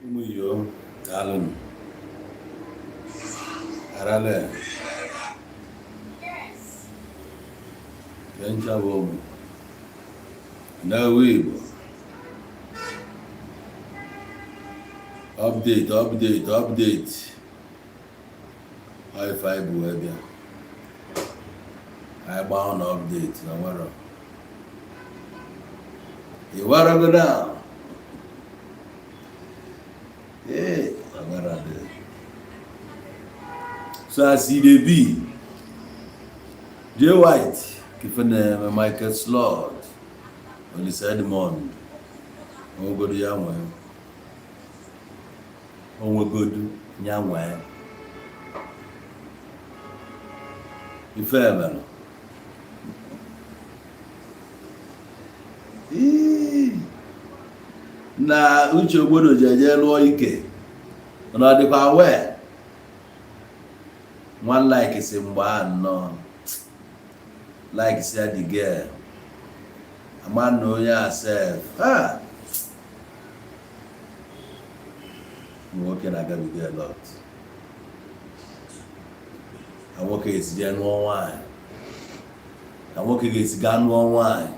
Ụmụ iyo, daalụnụ. Arale ke ncha bụ ụmụ na-ewe Igbo. Update, update, update. Ọ ife anyị bụ wee bịa. Anyị gbaa na update na nwere. Ịwarago now. Ee, nwere adị. So as e dey be, Jay White, Kifene Michael Slot, Olise Edmond, onwegodu ya nwee. Onwegodu ya nwee. Ife emelụ. Na Uche Ogbodo ji eje lụọ ike na ọ dịkwa wee one like si mgbe a nnọọ like si ya the girl ama na onye a sef ha ụmụ nwoke na-agabiga a lot na nwoke esi jee nụọ nwaanyị, na nwoke ga-esi gaa nụọ nwaanyị,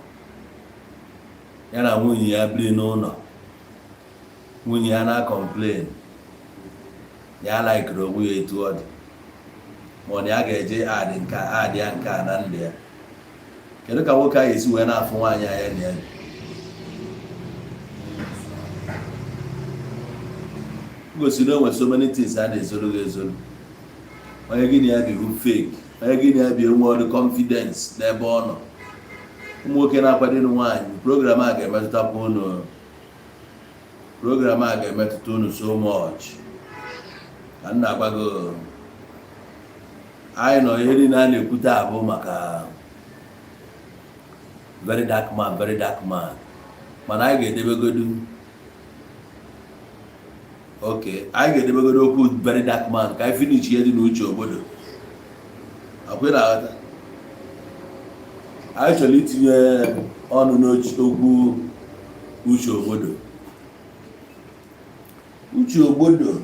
ya na nwunye ya biri n'ụlọ, nwunye ya na-complain ya laikiri onwe ya etu ọ dị, ma ọ na ya ga-eje adị nke a adị ya nke a na ndụ ya. Kedu ka nwoke ahụ esi wee na-afụ nwaanyị anya na ya gosi na o nwere so many things a na-ezolu gị ezolu? Onye gị na ya bi bụ fake, onye gị na ya bi enwe ọdụ confidence n'ebe ọ nọ. Ụmụ nwoke na-akwado ịnụ nwaanyị, program a ga-emetụtakwa unu. Program a ga-emetụta unu so much. Ka m na-agwa gị, anyị nọ ihe niile a na-ekwute abụ maka Very Dark Man, Very Dark Man, mana anyị ga-edebegodu, oke anyị ga-edebegodu okwu Very Dark Man ka anyị finish ihe dị n'Uche Ogbodo. Akwa na-aghọta, anyị chọrọ itinye ọnụ n'okwu Uche Ogbodo. Uche Ogbodo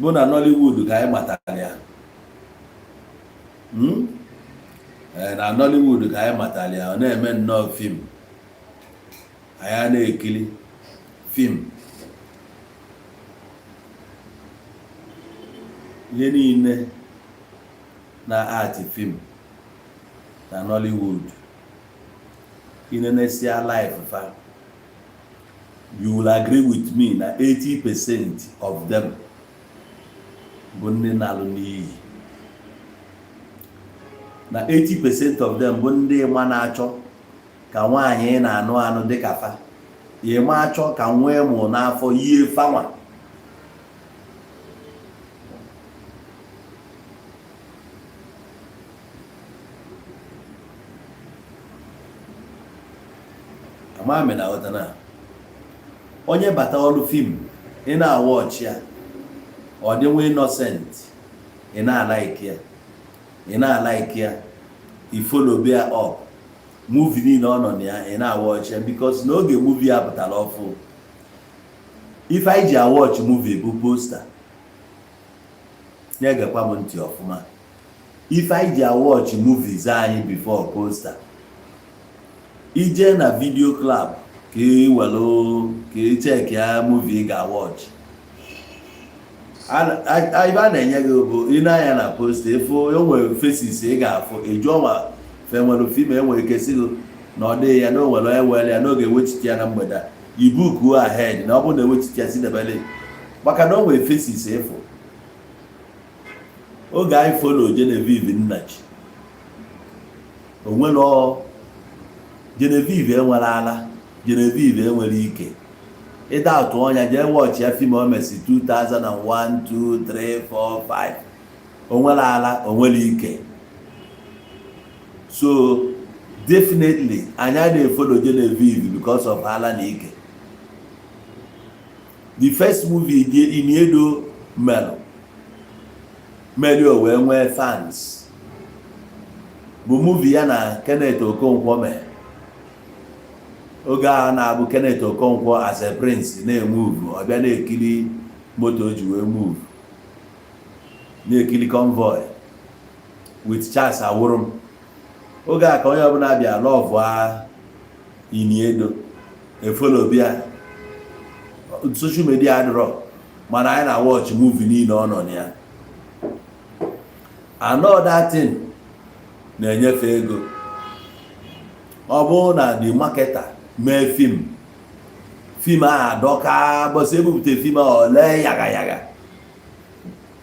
bụ na Nollywood ka anyị matara ya. Ee, na Nollywood ka anyị matara ya. Ọ na-eme nnọọ film, anyị a na-ekiri film, ihe niile na art film na Nollywood. Inenesia life fa, you will agree with me na 80% of them bụ ndị na-alụ n'iyi, na 80% of them bụ ndị ma na-achọ ka nwaanyị na-anụ anụ dịka fa ịma achọ ka nwee mụ n'afọ yie fanwa. Amami na aghọta na onye bata ọrụ film, ị na-awa ọchị ya, ọ dịnwa innocent, ị na-alike ya, ị na-alike ya, i follow ya up, movie niile ọ nọ na ya, ị na-awa ọchị ya, because n'oge movie ya pụtara ọfụ, ife anyị ji awatch movie bụ poster. Na-egekwa m ntị ọfụma. Ife anyị ji awatch movies anyị before, poster. Ije na video club ka ị welu ka ị check ya movie ị ga-awatch, ife a na-enye gị bụ ị na-anya na poster, ịfụ o nwere faces ị ga-afụ, ị jụọ ma fe nwere film. Enwere ike sị gị na ọ dịghị ya, na o nwere onye were ya n'oge ewechite ya na mgbede a. Ibukuo ahead na ọ bụrụ na ewechite ya si debele, maka na o nwere faces ịfụ. Oge anyị follow Genevieve Nnaji, onwere Genevieve enwere ala, Genevieve enwere ike ịda atụ ọnya. Jee watch ya film o mesi 2001, 2, 3, 4, 5, onwere ala, onwere ike. So definitely anyị adịghị follow Genevieve because of ala na ike. The first movie Ini Edo melụ meli o wee nwee fans bụ movie ya na Kenneth Okonkwo mee. Oge a na-abụ Kenneth Okonkwo as a prince na-emove, ọ bịa na-ekiri moto o ji wee move, na-ekiri convoy with Charles Awurum. Oge a ka onye ọbụla bịa love Ini Edo, efollow bịa social media adịrọ, mana anyị na watch movie niile ọ nọ na ya. Another thing na-enyefe ego, ọ bụrụ na the marketer mee film, film ahụ adọka, bọsị ebupụta film ahụ, ole yaga yaga,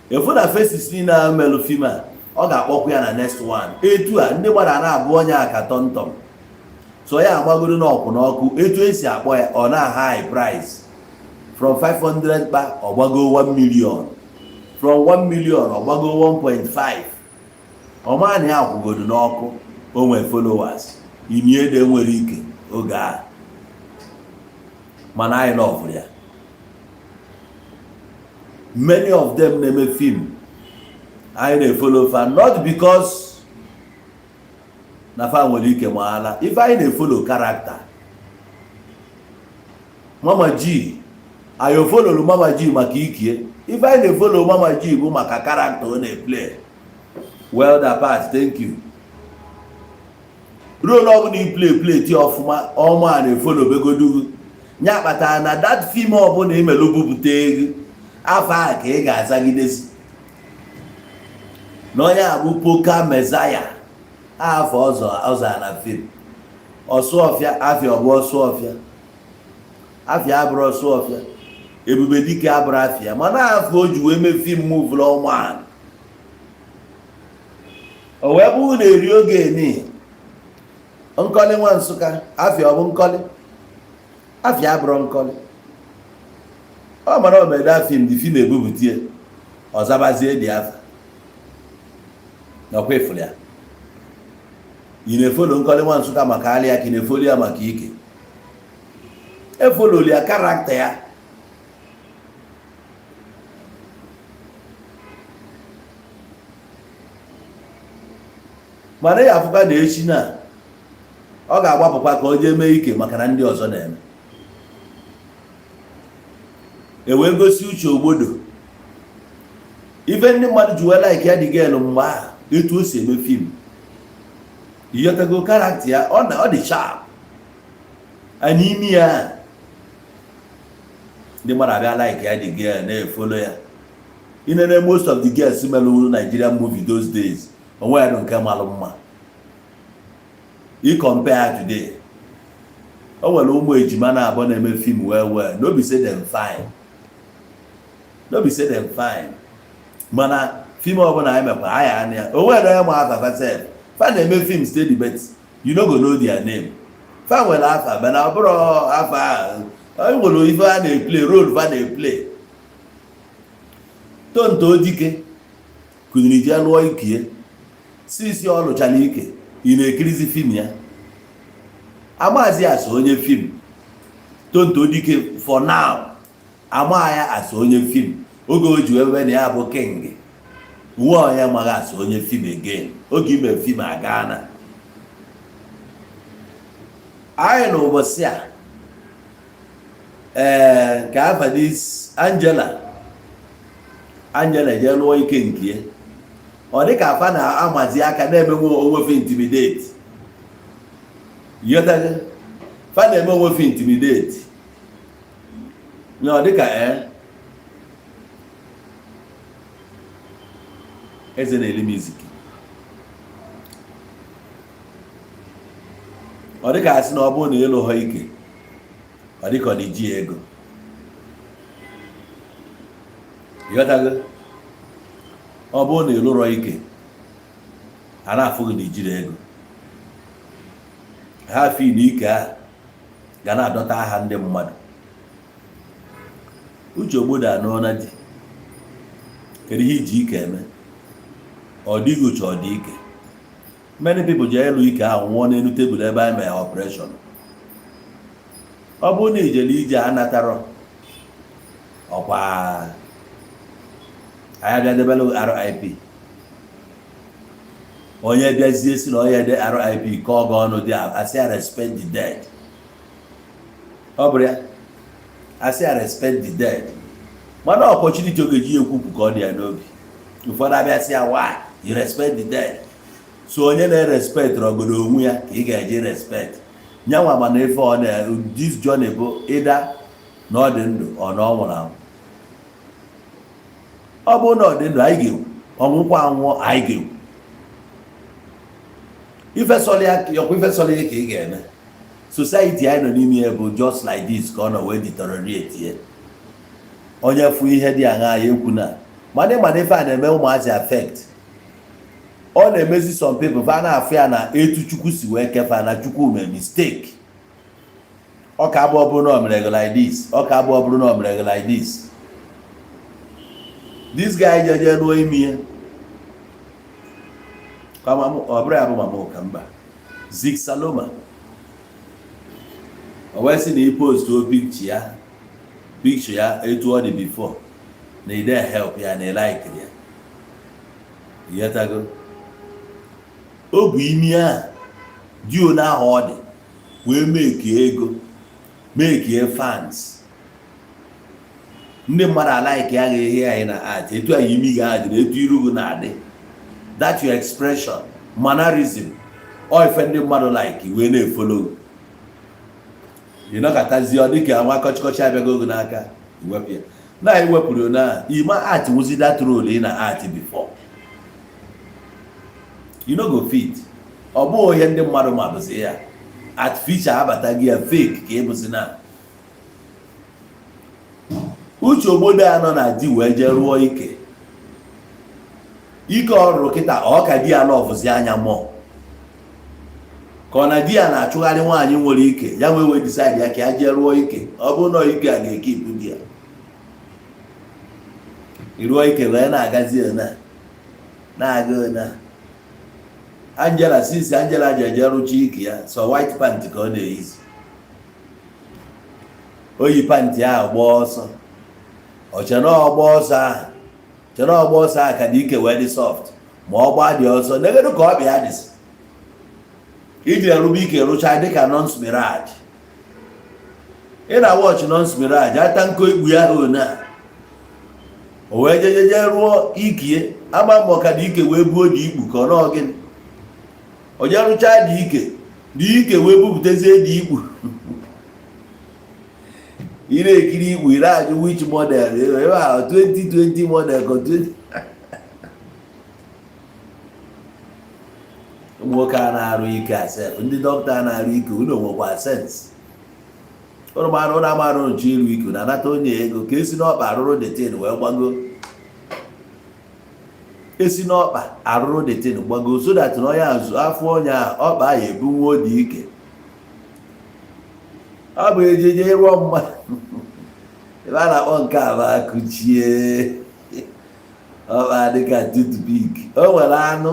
efu na faces niile a melụ film a, ọ ga-akpọkwa ya na next one. Etu a ndị gbara na-abụ onye aka tọmtọm so ya agbagoro n'ọkụ n'ọkụ. Etu esi akpọ ya, ọ na high price from 500 kpa, ọ gbago 1 million, from 1 million ọ gbago 1.5. Ọma na ya kwụgodo n'ọkụ, o nwee followers. Ini Edo nwere ike oge a, mana anyị love ya. Many of them na-eme film, anyị na-efollow fa not because na fa nwere ike maala ife anyị na-efollow character. Mama G, anyị efollowlu Mama G maka ikie. Ife anyị na-efollow Mama G bụ maka character ọ na-eplay. Well, that part, thank you. Role ọbụla i play, play tie ọfụma, ọma a na-efollow begodu ya kpatara na that film ọbụla imelu bupụta ego afọ a ka ị ga-azagidesi na onye a bụ Poka Mezaya. Afọ ọzọ ọzọ na film Ọsụọfịa, afịa ọ bụ Ọsụọfịa, afịa abụrụ Ọsụọfịa, Ebube Dike abụrụ afịa, mana afọ o ji wee mee film muvụrụ ọnwa o wee bụrụ na eri oge ni Nkọli nwa Nsụka, afịa ọ bụ Nkọli, afịa abụrụ Nkọli. Ọ mara omeda film, dị film ebupụtie, ọzabazie dị afa nakwa ifuru ya. Ị na-efollow Nkọli nwa Nsụka maka alịa, ka ị na-efollow ya maka ike efollowli ya character ya. Mana ya afụkwa na echi na ọ ga-agbapụkwa ka o jee mee ike, maka na ndị ọzọ na-eme. E wee gosi Uche Ogbodo ife ndị mmadụ ji wee like ya, dị girl mgbe ahụ, etu o si eme film, ịghọtago? Character ya ọ na ọ dị sharp n'imi ya. Ndị mmadụ abịa like ya, dị girl na-efollow ya. Inene most of the girls melụ Nigerian movie those days, onwe ya nke malụ mma i compare today. O nwere ụmụ ejima na-abụ na-eme film well well. No be say dem fine, no be say dem fine, mana film ọbụla anyị mekwa anyị anya ya, o nwere onye ma afa sef. Fa na-eme film steady, but you no go know their name. Fa nwere afa, mana ọ bụrụ afa ahụ e nwere ife a na-eplay, role fa na-eplay. Tonto Dike kụnyere jee lụọ ikie sisi, ọ lụchara ike, ị na-ekirizi film ya, amazi asa onye film. Tonto Dike for now, ama ya asa onye film. Oge o ji wee na ya bụ king nwa, onye amaghị asa onye film again. Oge ime film aga na anyị na ụbọchị a, ee, nke afadis Angela, Angela jee lụọ ike nke ya, ọ dị ka afa na-amazi aka na-emenwe onwefe intimidate. Yọtago? Fa na-eme onwefe intimidate ya, ọ dị ka ee, eze na-eli music. Ọ dị ka asị na ọ bụrụ na ịlụ ha ike, ọ dị ka ọ na-eji ego. Ịghọtago? Ọ bụrụ na ịlụrọ ike, a na-afụ gị na ijiri ego ha fi na ike a ga na-adọta aha ndị mmadụ. Uche Ogbodo anụọ na di, kedu ihe iji ike eme? Ọ dịghị uche, ọ dị ike. Many people ji elu ike ahụ nwụọ n'elu tebụl ebe a mere operation. Ọ bụrụ na ijele ije a natarọ ọkwa, anyị abịa debelụ RIP. Onye bịazie si na onye de RIP ka ọ ga ọnụ dị asị ya respect the dead. Ọ bụrụ ya asị ya respect the dead, mana opportunity ọ ga-eji ekwupụ ka ọ dị ya n'obi. Ụfọdụ abịa sị ya, "Why you respect the dead?" So onye na-respect ọgọdọ onwe ya ka ị ga-eji respect nyanwa. Mana ife ọ na this journey bụ ịda na ọ dị ndụ, ọ na ọ nwụrụ anwụ. Ọ bụrụ na ọ dị ndụ, anyị ga-ekwu. Ọnwụkwa anwụọ, anyị ga-ekwu. Ife sọlị ya ọkwa, ife sọlị ya ka ị ga-eme. Society anyị nọ n'ime ya bụ just like this ka ọ nọ wee deteriorate ya. Onye fụ ihe dị aṅa ya ekwu na mana ife a na-eme ụmụazị affect. Ọ na-emezi some people fa na-afụ ya na etu Chukwu si wee kefa na Chukwu mee mistake. Ọ ka abụọ bụrụ na o mere gị like this, ọ ka abụọ bụrụ na o mere gị like this. This guy jeje nụọ imi ya. Kama ọ bụrụ ya bụ mama ụka mba Zik Saloma, o wee sị na i post o picture ya, picture ya etu ọ dị before, na ide help ya na ịlikiri ya. Ịghọtago? O bụ imi ahụ dị one ahụ ọ dị wee mekie ego, mekie fans. Ndị mmadụ alike ya ga-ehe anyị na art etu anyị imi ga-adị na etu iru gị na-adị, that your expression, mannerism, ọ ife ndị mmadụ like wee na-efollow. Ịnọkọtazie, ọ dịka nwa kọchịkọchị abịago oge n'aka, iwepụ ya na iwepụrụ na ima art wụzi that role ị na art before, you no go fit. Ọ bụghị ihe ndị mmadụ ma bụzi ya artificial abata gị ya, fake ka ị bụzi. Na Uche Ogbodo a nọ na di wee jee rụọ ike ike ọ rụrụ kịta, ọ ka di ya lọvụzi anya mụọ ka ọ na di ya na-achụgharị nwaanyị nwere ike ya wee decide ya ka ya jee rụọ ike. Ọ bụrụ na ike a ga-ekipụ di ya, ịrụọ ike wee na-agazi na na-aga na Angela. Since Angela ji eje rụcha ike ya, so white pant ka ọ na-eyizi. Oyi pant ahụ gbaa ọsọ, ọche na ọgba ọsọ ahụ, che na ọgba ọsọ ahụ ka dị ike wee dị soft. Ma ọ gbaa dị ọsọ negodu ka ọ bịa dịsị iji erube ike rụcha dịka Nonce Mirage. Ị na watch Nonce Mirage ata nko ikpu ya ahụ na o wee jejeje rụọ ikie ama mbọ ka dị ike wee buo dị ikpu ka ọ nọọ gịnị. O jee rụchaa dị ike, dị ike wee bupụtazie dị ikpu. Ị na-ekiri ikpu, ị na-ajụ which model ebe a, 2020 model ka 20. Ụmụ nwoke a na-arụ ike asef, ndị dọkịta a na-arụ ike, unu nwekwa sense. Ụnụ mara ụnụ amara nche iru ike na-anata onye ego ka esi n'ọkpa arụrụ detin wee gbago, esi n'ọkpa arụrụ detin gbago, so that na onye azụ afọ onye ahụ ọkpa ahụ ebunwuo dị ike. Ọ bụ ejije rụọ mma ebe a na-akpọ nke a bụ akụchie ọkpa dịka toothpick. O nwere anụ,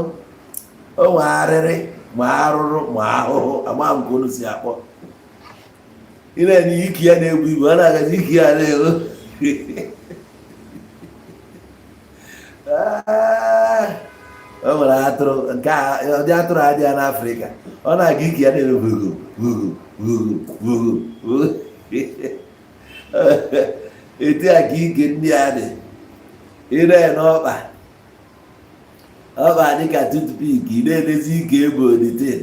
o nwere arịrị, ma arụrụ ma ahụhụ, ama m ka unu si akpọ. Ị na-enye ike ya na-ebu ibu, ọ na-agazi ike ya na-ewu. O nwere atụrụ nke ụdị atụrụ adịghị n'Afrịka, ọ na-aga ike ya na-eme vugu vugu vugu vugu vugu. Etu a ka ike ndị a dị. Ire n'ọkpa, ọkpa dịka toothpick, ị na-edezi ike ebu oditin.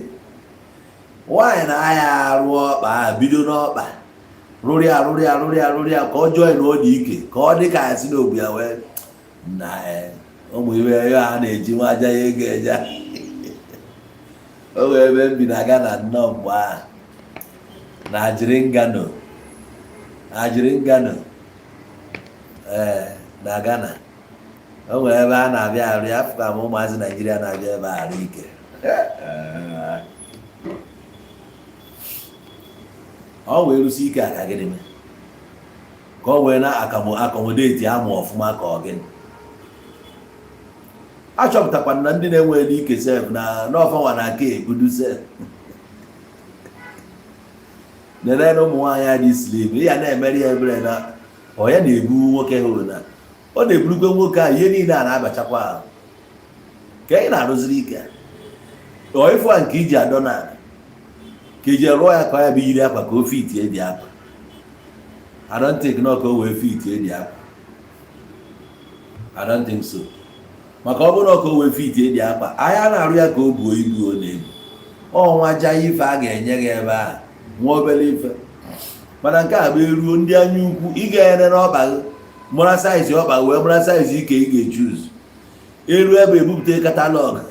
Nwaanyị na-aya arụ ọkpa ahụ, bido n'ọkpa rụrụ ya, rụrụ ya, rụrụ ya, rụrụ ya ka ọ join ọ dị ike ka ọ dị ka ya si n'obu ya wee na ụmụ ibe ya a na-eji nwa aja ya ego eje. O wee ebe m bi na Ghana nnọọ mgbe ahụ na Ajiringano, Ajiringano, ee, na Ghana. O nwere ebe a na-abịa arụ ya. Afụka m ụmụazị Naijiria na-abịa ebe a arụ ike. Ọ wee rụsi ike a ka gịnị mee ka ọ wee na accommodate amụ ọfụma ka ọ gịnị. Achọpụtakwana na ndị na-enweghị ike sef na n'ọfanwa na aka ebudu sef nene na ụmụ nwaanyị a dị slim ya na-emere ya ebere na ọ ya na-ebu nwoke hụrụ na ọ na-eburukwe nwoke ahụ ihe niile a na-abachakwa ahụ ka ị na-arụziri ike ọ ifu a nke iji adọ na ka iji rụọ ya ka ọ ya bụ yiri akwa ka ofe itie dị akwa. I don't think na ka o wee fit edi akwa. I don't think so, maka ọ bụrụ na ka o wee fit edi akwa ahịa na-arụ ya ka o buo ibu, ọ na-ebu ọnwa ja ife a ga-enye gị ebe a nwa obere ife. Mana nke a bụ eruo ndị anya ukwu. Ị ga-ere n'ọkpa gị, mara size ọkpa wee mara size ike ị ga-echuzu. Eru ebe ebupụta catalogue,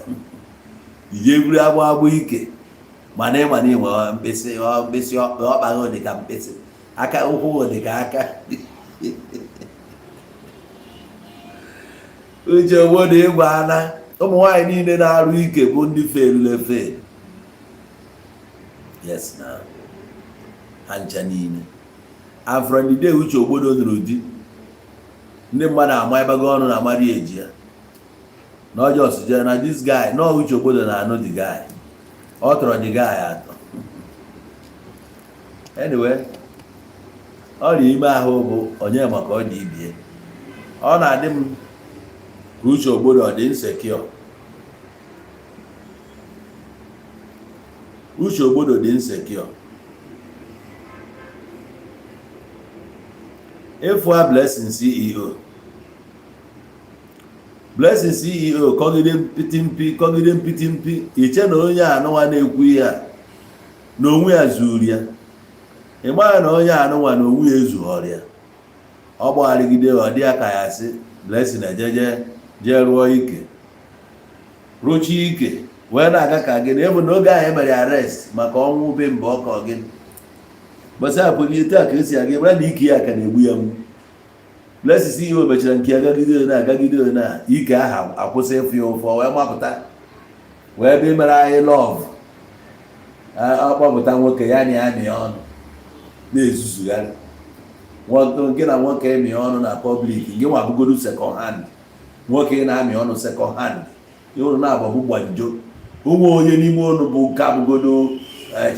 ije buru agbụ agbụ ike. Mana ịma na inwe mkpịsị mkpịsị ọkpa gị dị ka mkpịsị aka, ụkwụ gị dị ka aka. Uche Ogbodo, ịgwa ana ụmụ nwaanyị niile na-arụ ike bụ ndị felule fel. Yes, na ha ncha niile. And from the day Uche Ogbodo nụrụ di, ndị mmadụ ama ịbago ọnụ na marriage ya na ọjọọ jere na this guy na Uche Ogbodo na-anụ the guy, ọ tọrọ the guy atọ. Anyway, ọrịa ime ahụ bụ onye maka ọ dị ibie. Ọ na-adị m ka Uche Ogbodo ọ dị insecure. Uche Ogbodo dị insecure. Ịfụa Blessing CEO, Blessing CEO kọgide mpitimpi, kọgide mpitimpi, iche na onye anụnwa na-ekwu ihe a na onwe ya zuru ya. Ị maghị na onye anụnwa na onwe ya ezughọrọ ya. Ọ gbagharịgide, ọ dị ya ka ya sị Blessing ejeje jee rụọ ike, rụchie ike wee na-aga ka gịnị ebu n'oge ahụ e mere arrest maka ọnwụ be mbụ ọkọ gịnị gbasa apụlite a ka esi aga mara na ike ya ka na-egbu ya mgbu. Blessing CEO mechara nke ya gagide na agagide na ike aha akwụsị ịfụ ya ụfụ, wee mapụta wee bịa mere anyị love. Ọ kpọpụta nwoke ya na ya mịa ọnụ na-ezuzugharị gị na nwoke mịa ọnụ na public. Gị nwa bụgodu second hand, nwoke na-amị ọnụ second hand, ụnụ na-agbagbu gbanjo onwe onye n'ime ụnụ bụ nke abụgodo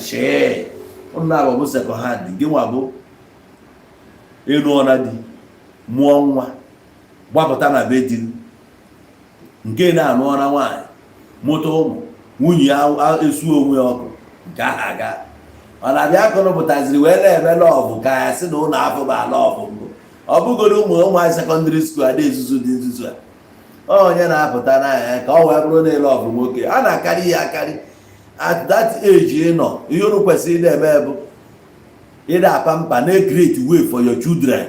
chee ụnụ na-agbagbu second hand. Gị nwa bụ ịnụ ọna di, mụọ nwa, gbapụta na be di nke na-anụ ọna nwaanyị, mụta ụmụ, nwunye ya esu onwe ya ọkụ nke ahụ aga. Ọ na-abịa akụnụ pụtaziri wee na-eme love ka ya sị na ụlọ afọ bụ love mbụ. Ọ bụgodo ụmụ ụmụanyị secondary school ada ezuzu dị nzuzu a, onye na-apụta n'anya ka ọ wee bụrụ na love nwoke a na-akarị ya akarị. At that age ị nọ, ihe unu kwesịrị ị na-eme bụ ịda apa mkpa na-create way for your children.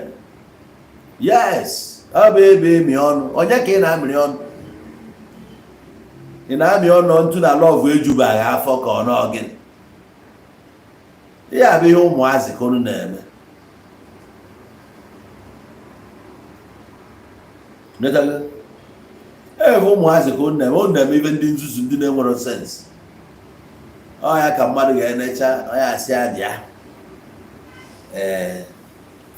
Yes, ọ bụ ebe ịmị ọnụ. Onye ka ị na-amịrị ọnụ? Ị na-amị ọnụ ntụ na love ejubaghị afọ ka ọ nọọ gịnị. Ihe a bụ ihe ụmụazị ka unu na-eme. Ebe ụmụazị ka unu na-eme, unu na-eme ibe ndị nzuzu, ndị na-enwero sense. Ọ ya ka mmadụ ga-enecha onye asị ya bịa, ee,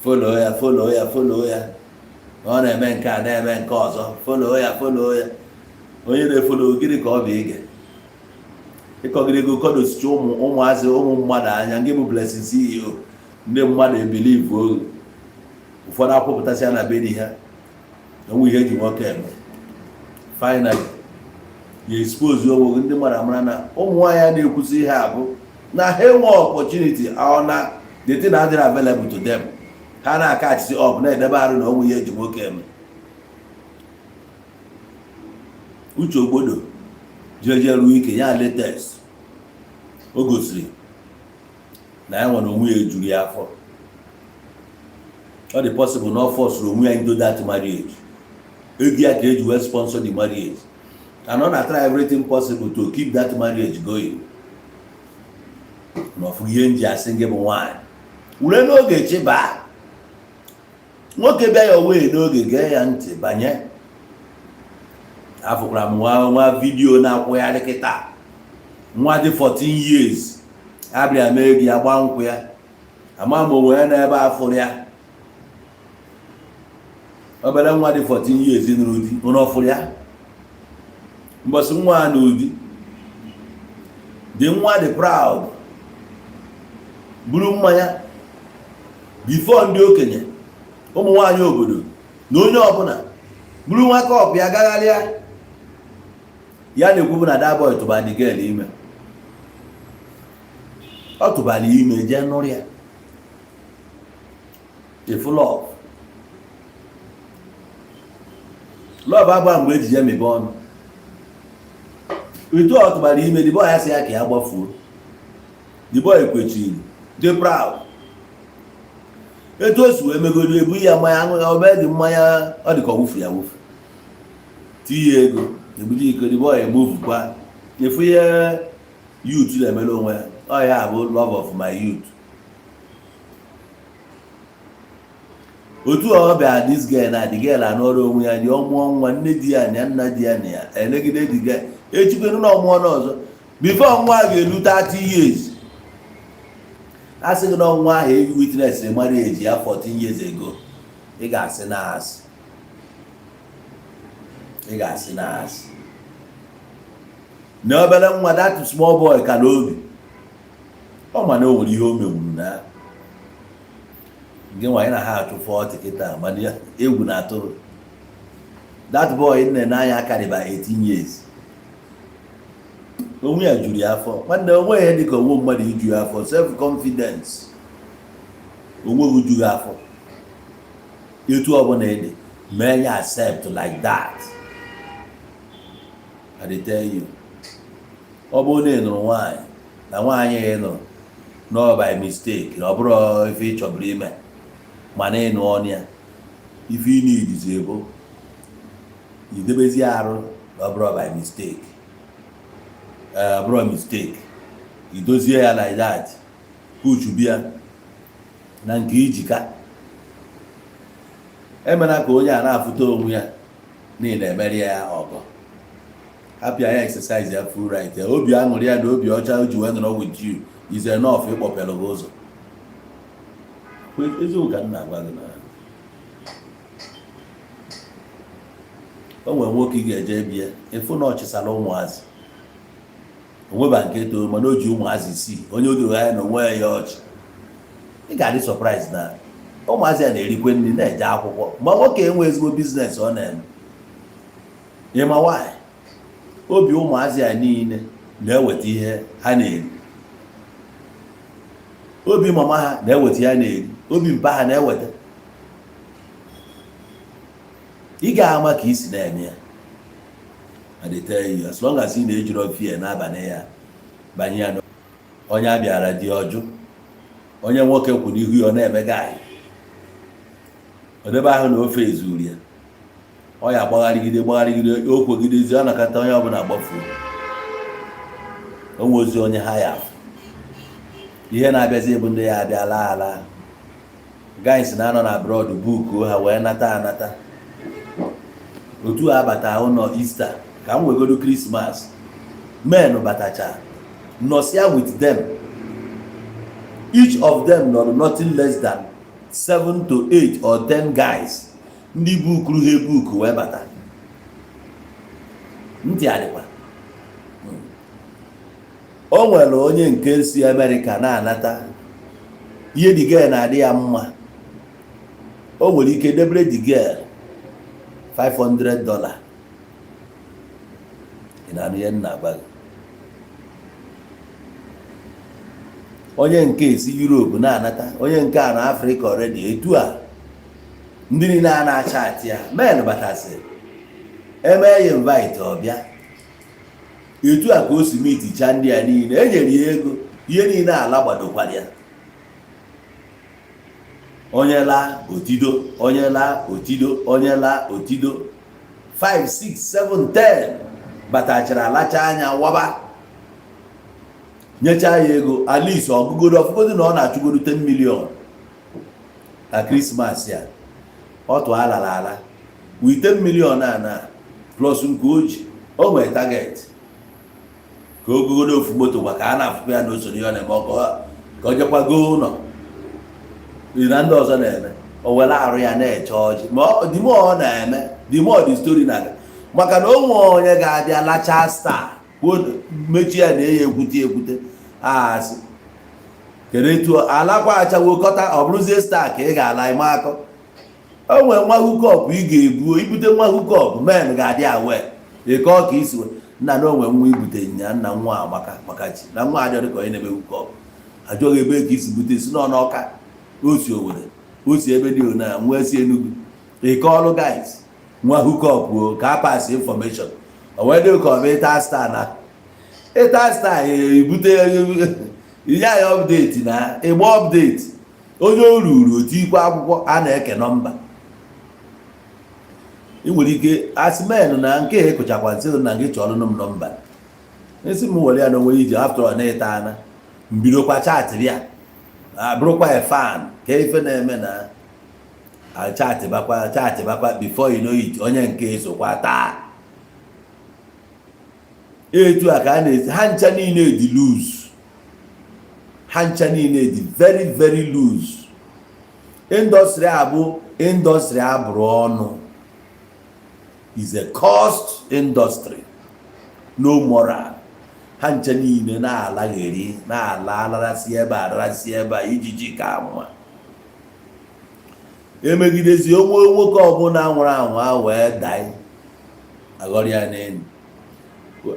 follow ya, follow ya, follow ya. Ọ na-eme nke a, na-eme nke ọzọ, follow ya, follow ya. Onye na-efollow gịnị ka ọ bụ ige ịkọgide ego kọdosicha ụmụ ụmụazị ụmụ mmadụ anya. Nke bụ Blessing CEO, ndị mmadụ ebelieve oge ụfọdụ akwụpụtasịa na be di ha onwe ihe eji nwoke eme. Finally ya expose onwe gị, ndị mmadụ amara na ụmụ nwaanyị a na-ekwusi ihe a bụ na ha enwe opportunity ọ na the thing adịrị available to them. Ha na-aka achịsị up na-edebe arụ na onwe ihe eji nwoke eme. Uche Ogbodo jeje ruo ike ya latest, o gosiri na ya nwere onwe ya ejuru ya afọ. Ọ dị possible na ọ forced onwe ya into that marriage. Ego ya ka eji wee sponsor the marriage, and ọ na-try everything possible to keep that marriage going. Na ọfụ ihe nji asị gị bụ nwaanyị were n'oge chịba nwoke bịa ya wee n'oge gee ya ntị banye. Afụkwara m nwa nwa video na-akwụgharị kịta, nwa dị 14 years abịa mee gị agba nkwụ ya. Ama m onwe ya n'ebe afụrụ ya. Obere nwa dị 14 years nụrụ di, ụnụ ọfụrụ ya mbọsị nwa a n'ụdị dị. Nwa dị proud, buru mmanya before ndị okenye, ụmụ nwaanyị obodo na onye ọbụla buru nwa cup ya gagharịa. Ya na-ekwu na that boy tụba the girl ime. Ọ tụbara ime jee nụrụ ya. Ifu love, love agba mgbe eji ya mebe ọnụ. Etu ọ tụbara ime, the boy asị ya ka ya gbafuo. The boy kwechiri, dị proud. Etu o si wee megodo, ebu ya mmanya aṅụ ya, obee dị mmanya, ọ dị ka ọ wụfu ya wụfu, tinye ego, ebuli iko. The boy emuvukwa. Efu ihe youth na-emere onwe ya. Ọ ya bụ love of my youth. Otu ọ bịa, this girl na the girl anọrọ onwe ya dị, ọ mụọ nwa, nne di ya na ya, nna di ya na ya enegide the girl. Echikwenu na ọmụọ n'ọzọ before nwa ga-elu 30 years, a sị gị na nwa ahụ eyi witness marriage ya 14 years ago, ị ga-asị na asị, ị ga-asị na asị na obere nwa, that small boy ka n'obi ọ ma na o nwere ihe o menwuru na gị nwa na ha achụ 40 kịta, mana egwu na-atụ that boy nne n'anya akarịba 18 years. Onwe ya juru ya afọ. Nwanne, onwe ihe dịka onwe mmadụ iju ya afọ, self confidence, onwe gị ju gị afọ. Etu ọbụla ị dị, mee ya accept like that. I dey tell you, ọ bụrụ na ị nụrụ nwaanyị, na nwaanyị ị nụrụ no by mistake, na ọ bụrụ ife ị chọburu ime, mana ị nụọ ọnụ ya, ife ị need bụ idebezi arụ na ọ bụrụ by mistake, ọ bụrụ mistake, idozie ya like that. Kuchu bịa na nke ijika emena ka onye a na-afụta onwe ya niile emeri ya ọgọ. Hapụ ya, exercise ya full right ya. Obi aṅụrị ya na obi ọcha o ji wee nọrọ with you is enough ịkpọpere gị ụzọ. Eziokwu ka m na-agwa gị na o nwere nwoke ị ga-eje bie, ịfụ na ọ chịsara ụmụazị onweba nke toro, mana o ji ụmụazị isii, onye o doro anya na onwe ya ọchị. Ị ga-adị surprise na ụmụazị a na-erikwe nri, na-eje akwụkwọ, ma nwoke enwe ezigbo business ọ na-eme. Ịma nwaanyị, obi ụmụazị a niile na-eweta ihe ha na-eri, obi mama ha na-eweta ihe ha na-eri, obi mpa ha na-eweta. Ị ga-ama ka isi na-eme ya. I dey tell you, as long as ị na-ejiri fear n'abalị ya banye ya, onye a bịara dị ọjụ, onye nwoke kwụ n'ihu ya, ọ na-eme gaị odebe ahụ na ofe ezuru ya, ọ ya gbagharịgide gbagharịgide, o kwegidezi, ọ nakọta onye ọbụla gbafuo onwe ozi onye ha ya afụ. Ihe na-abịazi bụ ndị ya abịa laa ala, guys na-anọ na abroad bukuo ha wee nata anata. Otu a bata ụlọ Easter ka m wegodo Christmas, men batacha nọsịa with them. Each of them nọrọ nothing less than 7 to 8 or 10 guys, ndị bukuru ha ebuku wee bata. Ntị adịkwa. O nwere onye nke si Amerịka na-anata ihe, the girl na-adị ya mma. O nwere ike debere the girl $500. Ị na-anụ ihe m na-agwa gị? Onye nke si Europe na-anata, onye nke a na Afrịka already. Etu a ndị niile a na-acha atị ya, men batasị eme ya invite, ọbịa. Etu a ka o si miticha ndị a niile, e nyere ya ego, ihe niile ala gbadokwara ya. Onye laa otido, onye laa otido, onye laa otido, 5 6 7 10 batachara, alacha anya waba, nyechaa ya ego. At least ọgụgodo ọfụgodo na ọ na-achụgodo 10 million na Christmas ya, ọ tụ alala ala with 10 million a na plus nke o ji. O nwere target ka o gogodo ofu moto gwa ka a na-afụkwa ya na usoro ihe ọ na-eme, ka ọ jekwa goo ụlọ na ndị ọzọ na-eme. O were arụ ya na-eche ọjị, ma the more ọ na-eme, the more the story na-aga, maka na o nwee onye ga-abịa lachaa star kwuo mechie ya na eya ekwute ekwute asị kedu etu alakwa achawo kọta, ọ bụrụzie star ka ị ga-ala ime akọ. O nwere nwa hookup ị ga-ebu ibute, nwa hookup men ga-adị awe ịkọ ka isi nna na onwe nwa ibute nya nna nwa amaka maka chi na nwa adịrị ka onye na-eme hookup. Ajụghị ebe ka isi bute si n'ọnụ ọka o si Owere. O si ebe dị ona nwee si Enugu ịkọọlụ guys nwa hookup o ka a pass information. O wee dị ka ọ bụ ịta star na ịta star ebute inye ya update na ịgba update. Onye o ruru otu ikwe akwụkwọ a na-eke nọmba, ị nwere ike asmen na nke a ekụchakwa nsị na gị chọrọ m nọmba isi m were ya na onwe iji. After all, na-ịta ana mbidokwa chatịrị ya abụrụkwa ya fan ka ife na-eme na chatịbakwa chatịbakwa. Before you know it, onye nke esokwa taa. Etu a ka a na-esi ha ncha niile dị loose, ha ncha niile dị very very loose. Industry a bụ industry abụrụ ọnụ, is a cost industry, no moral. Ha ncha niile na-alagheri, na-ala alarasị ebe a, ararasị ebe a, ijiji ka mma emegidezi onwe. Nwoke ọbụla nwụrụ anwụ a wee die, aghọrọ ya n'elu.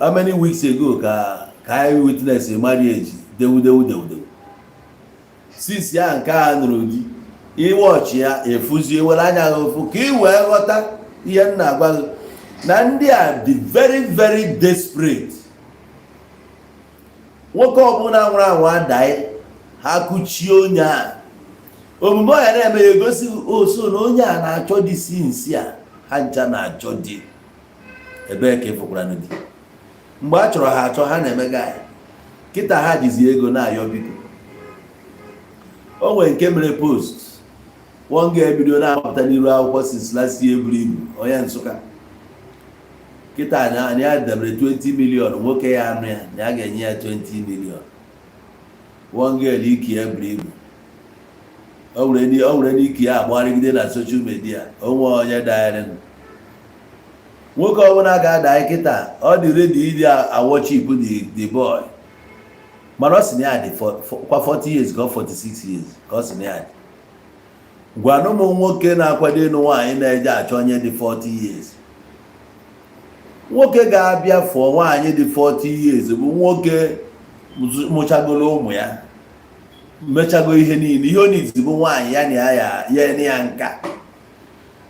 How many weeks ago ka anyị witness marriage dewu dewu dewu dewu since ya nke a nụrụ di iwọchi ya efuzie. Were anya gị ofu ka ị wee ghọta ihe m na-agwa gị na ndị a dị very very desperate. Nwoke ọbụla nwụrụ anwụ adaghị, ha kuchie onye a. Omume ọ ya na-eme ya egosi oso na onye a na-achọ di. Since a ha ncha na-achọ di, ebee ka ịfụkwara di? Mgbe a chọrọ ha achọ, ha na-emega ya. Kịta ha jizi ego na-ayọ biko. O nwere nke mere post one ga-ebido na-apụta n'iru akwụkwọ since last year, buru ibu, onye Nsụka. Kịta na ya debere 20 million, nwoke ya anụ ya na ya ga-enye ya 20 million. One girl iki ya buru ibu, o nwere n'iki ya agbagharịgide na social media. Onwe onye dagharị, nwoke ọbụla ga-ada kịta, ọ dị ready ịdị aworship the boy. Mana ọ sị na ya dị kwa 40 years ka ọ 46 years ka ọ sị na ya dị. Gwanụ ụmụ nwoke na-akwado ịnụ nwaanyị na-eje achọ onye dị 40 years. Nwoke ga-abịa fụọ nwaanyị dị 40 years bụ nwoke mụchagolo ụmụ ya, mechago ihe niile. Ihe ọ nizi bụ nwaanyị ya na ya ya ya ya nka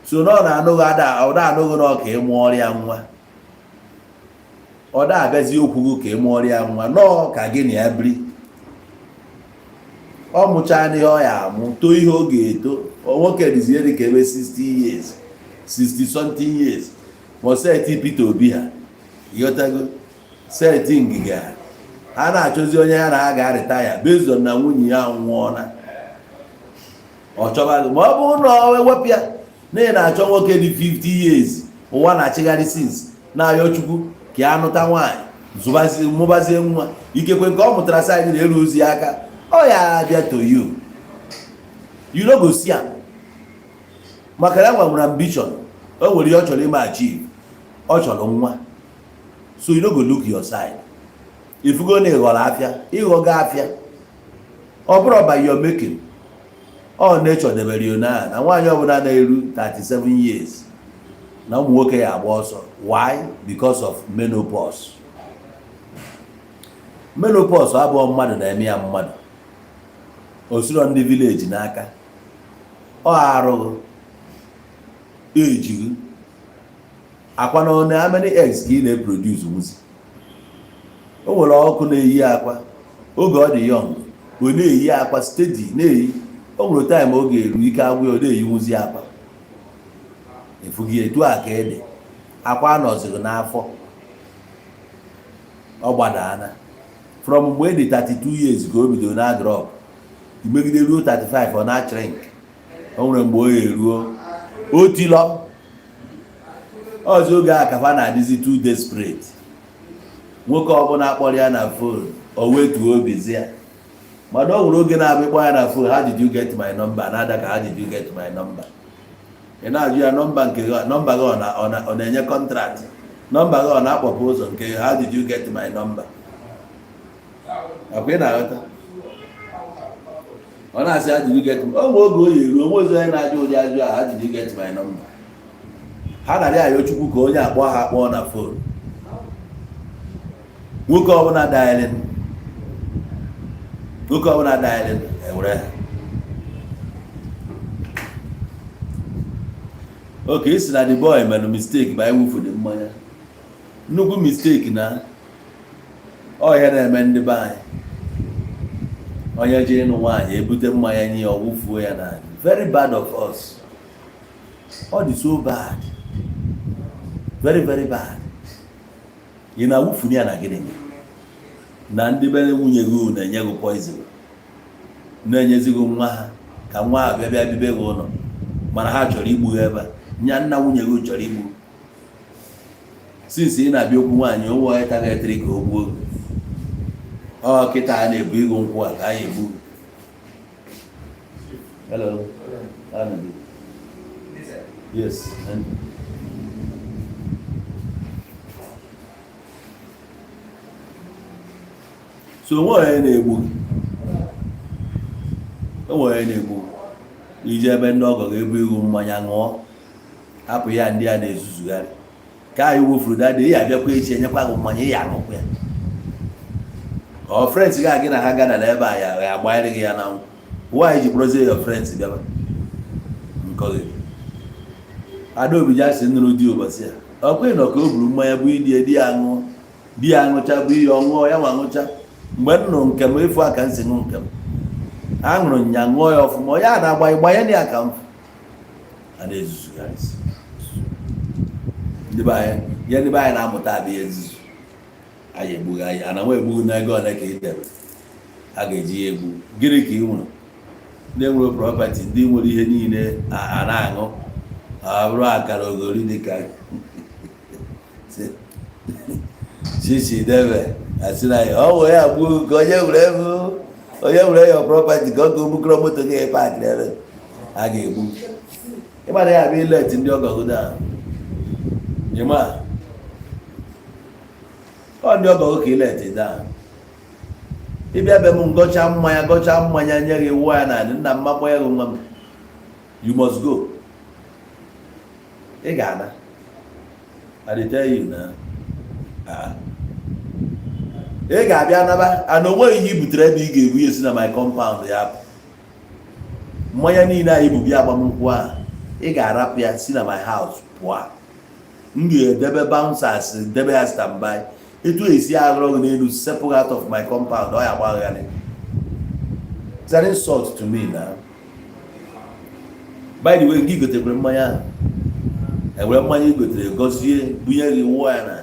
so na ọ na-anụghị ada, ọ na-anụghị na ọ ka ị mụọrọ ya nwa. Ọ da-abịazi okwu gị ka ị mụọrọ ya nwa, nọọ ka gị na ya biri. Ọ mụchaa n'ihe ọ ya amụ, too ihe ọ ga-eto. Nwoke dịzie dị ka ebe 60 years, 60 something years, ma seti Peter Obi ha ịghọtago, seti ngịga ha. Ha na-achọzi onye ha na ha ga-arịta ya based on na nwunye ya nwụọla. Ọ chọbaghị ma ọ bụrụ na ọ ewepụ ya na ị na-achọ nwoke dị 50 years. Ụwa na-achịgharị since na-ayọ Chukwu ka ya nụta nwaanyị, zụbazie, mụbazie nwa. Ikekwe nke ọ mụtara side na-eru ozi aka, ọ ya abịa to you, you no go see am, maka ya nwa nwere ambition. O nwere ihe ọ chọrọ ime achieve, ọ chọrọ nwa, so you no go look your side. Ifugo na ịghọrọ afịa, ịghọgo afịa. Ọ bụrụ by your making, ọ nature debere ya na nwaanyị ọbụla na-eru 37 years na ụmụ nwoke ya agba ọsọ. Why? Because of menopause. Menopause abụọ mmadụ na-eme ya mmadụ osiro ndị village n'aka. Ọ arụghị ejighị akwa na one. How many eggs ka ị na-eproduce nwuzi? O nwere ọkụ na-eyi akwa oge ọ dị young, ọ na-eyi akwa steady, na-eyi. O nwere time ọ ga-eru, ike agwụ ya, ọ na-eyinwuzi akwa efughị. Etu a ka ede akwa anọzighị n'afọ, ọ gbadaana. From mgbe dị 32 years ka o bidoro na drop, imegide ruo 35, ọ na shrink. O nwere mgbe o eruo o tilọ ọzọ. Oge a kafa na-adịzi too desperate. Nwoke ọbụla kpọrọ ya na phone, o wetuo obi ya. Mana o nwere oge na-abịa ịkpọ ya na phone, "How did you get my number?" Na-ada ka, "How did you get my number?" Ị na-ajụ ya nọmba nke gị, nọmba gị ọ na-enye contract, nọmba gị ọ na-akpọpụ ụzọ nke, "How did you get my number?" Akwa ị na-aghọta, ọ na-asị, "How did you get?" O nwe oge o yi eru onwe ozi onye na-ajụ ụdị ajụ a, "How did you get my number?" Ha narị ayọ Chukwu ka onye akpọ ha akpọ na phone. Nwoke ọbụla dialing, nwoke ọbụla dialing, ewere ha. Okay, isi na the boy mere mistake by iwufu dị mmanya. Nnukwu mistake na ọ ihe na-eme ndị be anyị. Onye jee ịnụ nwaanyị, ebute mmanya nye ya, ọ wụfuo ya n'ala. Very bad of us. Ọ dị so bad, very very bad. Ị na-awụfu ya na gịnị? Na ndị be nwunye gị na-enye gị poison, na-enyezi gị nwa ha ka nwa ha bịa bibe gị ụlọ, mana ha chọrọ igbu ha ebe a. Nya nna nwunye gị chọrọ igbu. Since ị na-abịa okwu nwaanyị, onwe onye targetịrị ka o gbuo gị. Ọ kịta a na-ebu ịgụ nkwụ a ka a ya egbu gị. Hello. How are you? Yes. So onwe onye na-egbu gị, onwe onye na-egbu gị. Ije ebe ndị ọgọ ga-ebu ihu mmanya ṅụọ, hapụ ya. Ndị a na-ezuzugharị ka anyị wofuru dada. Ị abịakwa echi, enyekwa gị mmanya, ị ya aṅụkwa ya. Ọ friends gị gị na ha gana n'ebe a ya agbanyere gị ya na nkwụ. Nwaanyị ji kpọrọzie ya friends bịaba nkọ gị. Adaobi ji asị nụrụ di ụbọchị a, ọkwa ịnọ ka o buru mmanya bụ ili di ya ṅụọ, di ya ṅụcha bụ ihe ọ ṅụọ, ya nwa ṅụcha. Mgbe m nụrụ nke m efu aka nsị ṅụ nke m, aṅụrụ nya ṅụọ ya ọfụma. Onye a na-agba ịgbanye na ya ka m a na-ezuzugharịsị ndị be anyị. Ihe ndị be anyị na-amụta abịa ihe nzuzu. Anyị egbughị anyị ana nwa egbughi na ego ole ka ị debe a ga-eji ya egbu. Gịnị ka ị nwere? Ndị nwere property, ndị nwere ihe niile a na-aṅụ, ọ bụrụ akara ogori dịka chichi debe asị na ya ọ wee ya gbuo ka onye were ego, onye were ya property, ka ọ ga ogbukọrọ moto gị park ebe a ga-egbu. Ịgbara ya abịa ilet ndị ọgọ gị down. Ịma ọ ndị ọgọ gị ka ilet down. Ịbịa be m, gọcha mmanya, gọcha mmanya nye gị, wụọ ya na nna m, makpọ ya gị nwa m. You must go. Ị ga-ana. I dey tell you na. Ah. Ị ga-abịa naba ana. Onweghị ihe i butere ebe ị ga-ebu ya si na my compound ya pụ. Mmanya niile anyị bụ bịa agbamnkwụ a, ị ga-arapụ ya si na my house pụọ. M ga-edebe bouncers, debe ya standby. Etu esi aghọrọ gị n'elu, sepụ out of my compound. Ọ ya agbagharị. It's an insult to me now. By the way, gị gotekwere mmanya ahụ, ewere mmanya i gotere gọzie bunye gị, wụọ ya na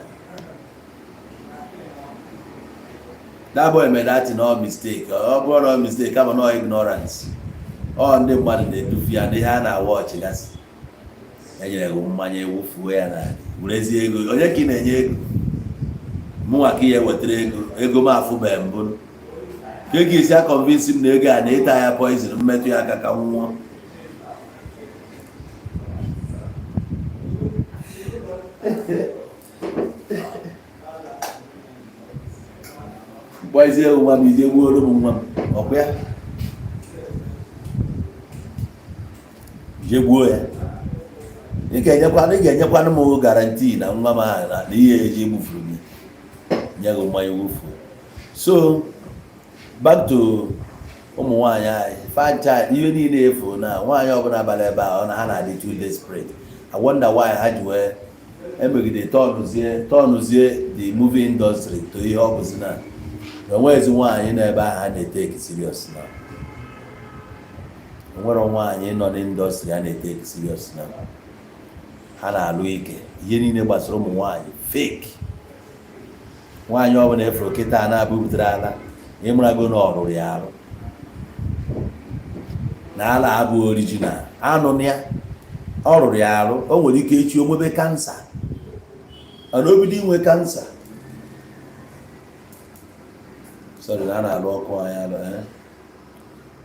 that boy made that no mistake. Ọ bụrụ na mistake, kama no ignorance. Ọ ndị mmadụ na-edufu ya n'ihe a na-awa ọchị gasị. Enyere gị mmanya, ewufuo ya na werezie ego. Onye ka ị na-enye ego? Mụnwa ka ihe wetara ego? Ego m afụbeghị mbụ ka ego esi aconvince m na ego a na-ịta ya poison, mmetụ ya aka ka m nwụọ. Mkpọzie nwa m, ije gbuoro m nwa m. Ọkwa ya je gbuo ya. Ị ga-enyekwanụ m guarantee na nwa m ahụ na ihe eji egbufuru m nye gị mmanya wufuo. So back to ụmụ nwaanyị anyị facha ihe niile efu na nwaanyị ọbụla bara ebe a, ọ na ha na-adị too desperate. I wonder why ha ji wee emegide turnụzie the movie industry to ihe ọ bụzi na enweghịzi nwaanyị nọ ebe ahụ a na-etake serious. Na onwere nwaanyị nọ n'industry a na-etake serious na ha na-alụ ike. Ihe niile gbasara ụmụ nwaanyị fake. Nwaanyị ọbụla efuru kịta na-abụbutere ala, ịmarago na ọ rụrụ ya arụ na ala abụghị original. Anụ na ya ọ rụrụ ya arụ. O nwere ike echi o nwebe cancer, mana o bido inwe cancer, sorry, na a na-alụ ọkụ anyị alụ, eh?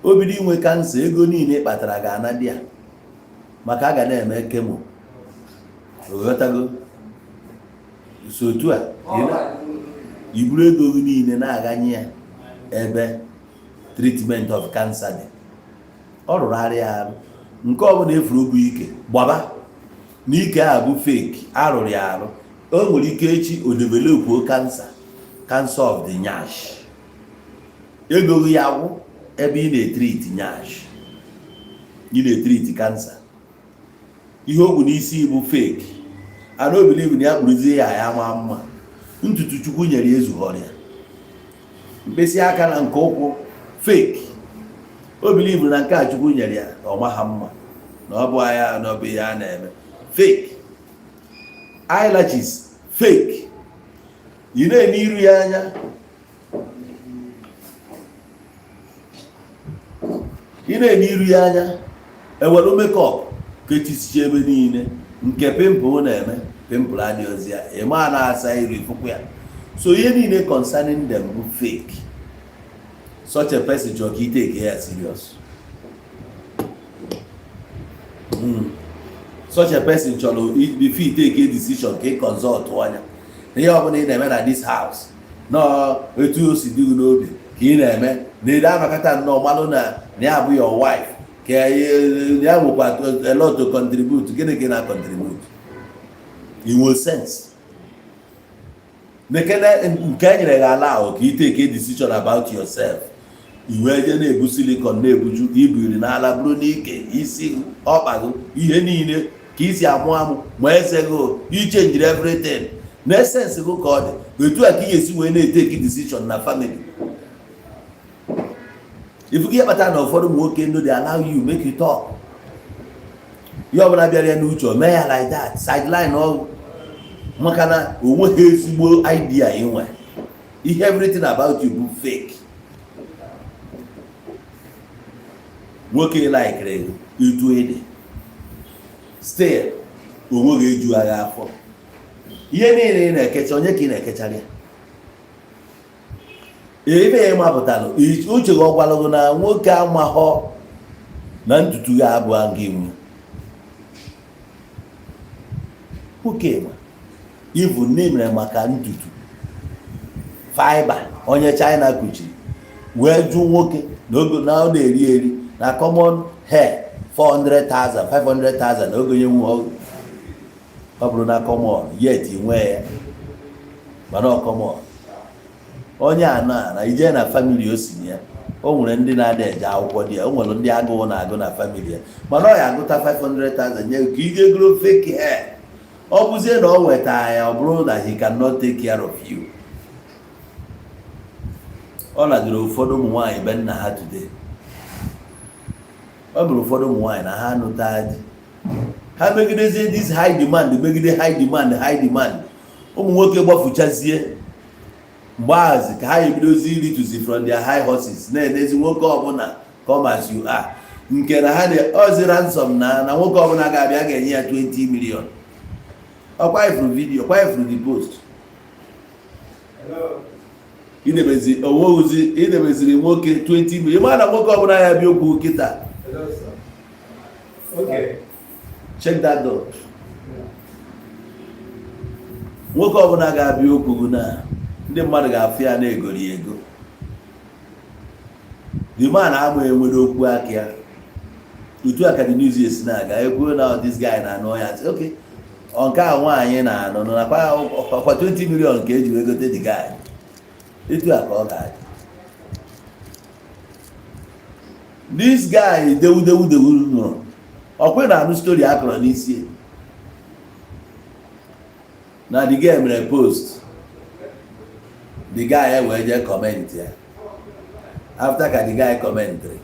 O bido inwe cancer, ego niile ị kpatara ga-ana di ya, maka a ga na-eme chemo. Oghọtago? So otu a iburu ego gị niile na-aganye ya ebe treatment of cancer dị. Ọ rụrụ arịa arụ. Nke ọbụla efuru bụ ike gbaba n'ike a bụ fake, arụrụ ya arụ. O nwere ike echi o develop cancer, cancer of the nyash. Ego gị ya gwụ ebe ị na-etreat nyash, ị na-etreat cancer. Ihe o bu n'isi bụ fake. And o believe na ya kpụrụzie ya, ya maa mma. Ntutu Chukwu nyere ya ezughọrọ ya, mkpịsị aka na nke ụkwụ fake. O believe na nke a Chukwu nyere ya na ọ maha mma, na ọ bụ anya na ọ bụ ihe a na-eme fake. Eyelashes fake. Ị na-ene iru ya anya, ị na-ene iru ya anya, ewere makeup kechisicha ebe niile. Nke pimple na-eme, pimple adịghịzi ya, ị ma na-asa iru ifụkwu ya. So ihe niile concerning them bụ fake. Such a person chọrọ ka i take ya serious. Such a person chọrọ before you take a decision ka ị consult anya na ihe ọbụla ị na-eme na this house, na etu o si dị gị n'obi ka ị na-eme, na ede anọkọta nnọọ malụ na ya bụ your wife, ka ya nwekwa a lot to contribute. Gịnị ka ị na-contribute? I nwe sense nekene nke e nyere gị ala ahụ ka ị take a decision about yourself. I wee jee na-ebu silicone, na-ebuju ibiri n'ala, bụrụ n'ike isi ọkpa gị, ihe niile ka isi amụ amụ ma eze gị, i change everything na essence gị ka ọ dị. Etu a ka ị ga-esi wee na-etake decision na family. Ifugo ihe kpatara na ụfọdụ ụmụ nwoke no dey allow you make you talk. Ihe ọbụla bịara ya n'uche, o mee ya like that, sideline ọgwụ, maka na o nweghị ezigbo idea inwe. Ihe everything about you bụ fake. Nwoke likere etu ị dị, still o nweghị eju agha afọ. Ihe niile ị na-ekecha, onye ka ị na-ekechara ya? Ebe ya mapụtara uche gị, ọ gwara gị na nwoke amahọ na ntutu gị abụọ gị nwe. Nwoke ma ivu nne mere maka ntutu fiber onye China kuchiri wee jụ nwoke na ogo na ọ na-eri eri na common hair 400,000, 500,000 na oge onye nwe ọ bụrụ na common yet nwee ya, mana ọ common onye a na ije na family o si na ya, o nwere ndị na-ada eje akwụkwọ dị ya, o nwere ndị agụụ na-agụ na family ya, mana ọ ya agụta 500,000 nye ka ije goro fake hair. Ọ bụzie na ọ nweta ya, ọ bụrụ na he cannot take care of you. Ọ lagoro ụfọdụ ụmụ nwaanyị be nna ha today. Ọ bụrụ ụfọdụ ụmụ nwaanyị na ha anụta di, ha megidezie this high demand, megide high demand, high demand, ụmụ nwoke gbafuchazie. Mgbe ka ha ebidozi irituzi from their high horses, na-enezi nwoke ọbụla come as you are, nke na ha ozi ransom na nwoke ọbụla ga-abịa ga-enye ya 20 million. Ọkwa ifuru video, ọkwa ifuru the post. Idebezi onweghịzi, idebeziri nwoke 20 million, ma na nwoke ọbụla ya bịa okwu kịta. Check that door. Nwoke ọbụla ga-abịa okwu gị na ndị mmadụ ga-afụ ya na-egori ego. The man ama enwere okwu aka ya. Otu a ka the news esi na-aga, ekwuo na this guy na-anụ ya, sị okay, ọ nke a nwaanyị na-anụ nụ nakwa ọkwa 20 million ka eji wee gote the guy. Etu a ka ọ ga-adị. This guy dewu dewu dewu nụrụ ọkwa na-anụ story akọrọ n'isi na the guy mere post, the guy wee jee comment ya. After ka the guy commentary,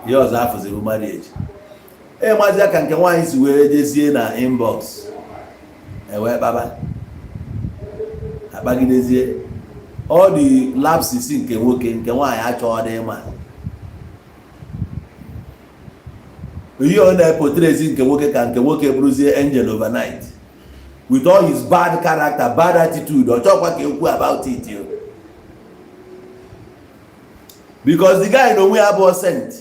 ihe ọzọ afụziri marriage e mazi ka nke nwaanyị si wee jezie na inbox, ewee kpaba akpagidezie all the lapses nke nwoke, nke nwaanyị achọghị dị ịma ihe ọ na-eportrayzi nke nwoke, ka nke nwoke bụrụzie angel overnight with all his bad character, bad attitude. Ọ chọkwa ka ekwu about it yo, because the guy na onwe ya abụọ saint.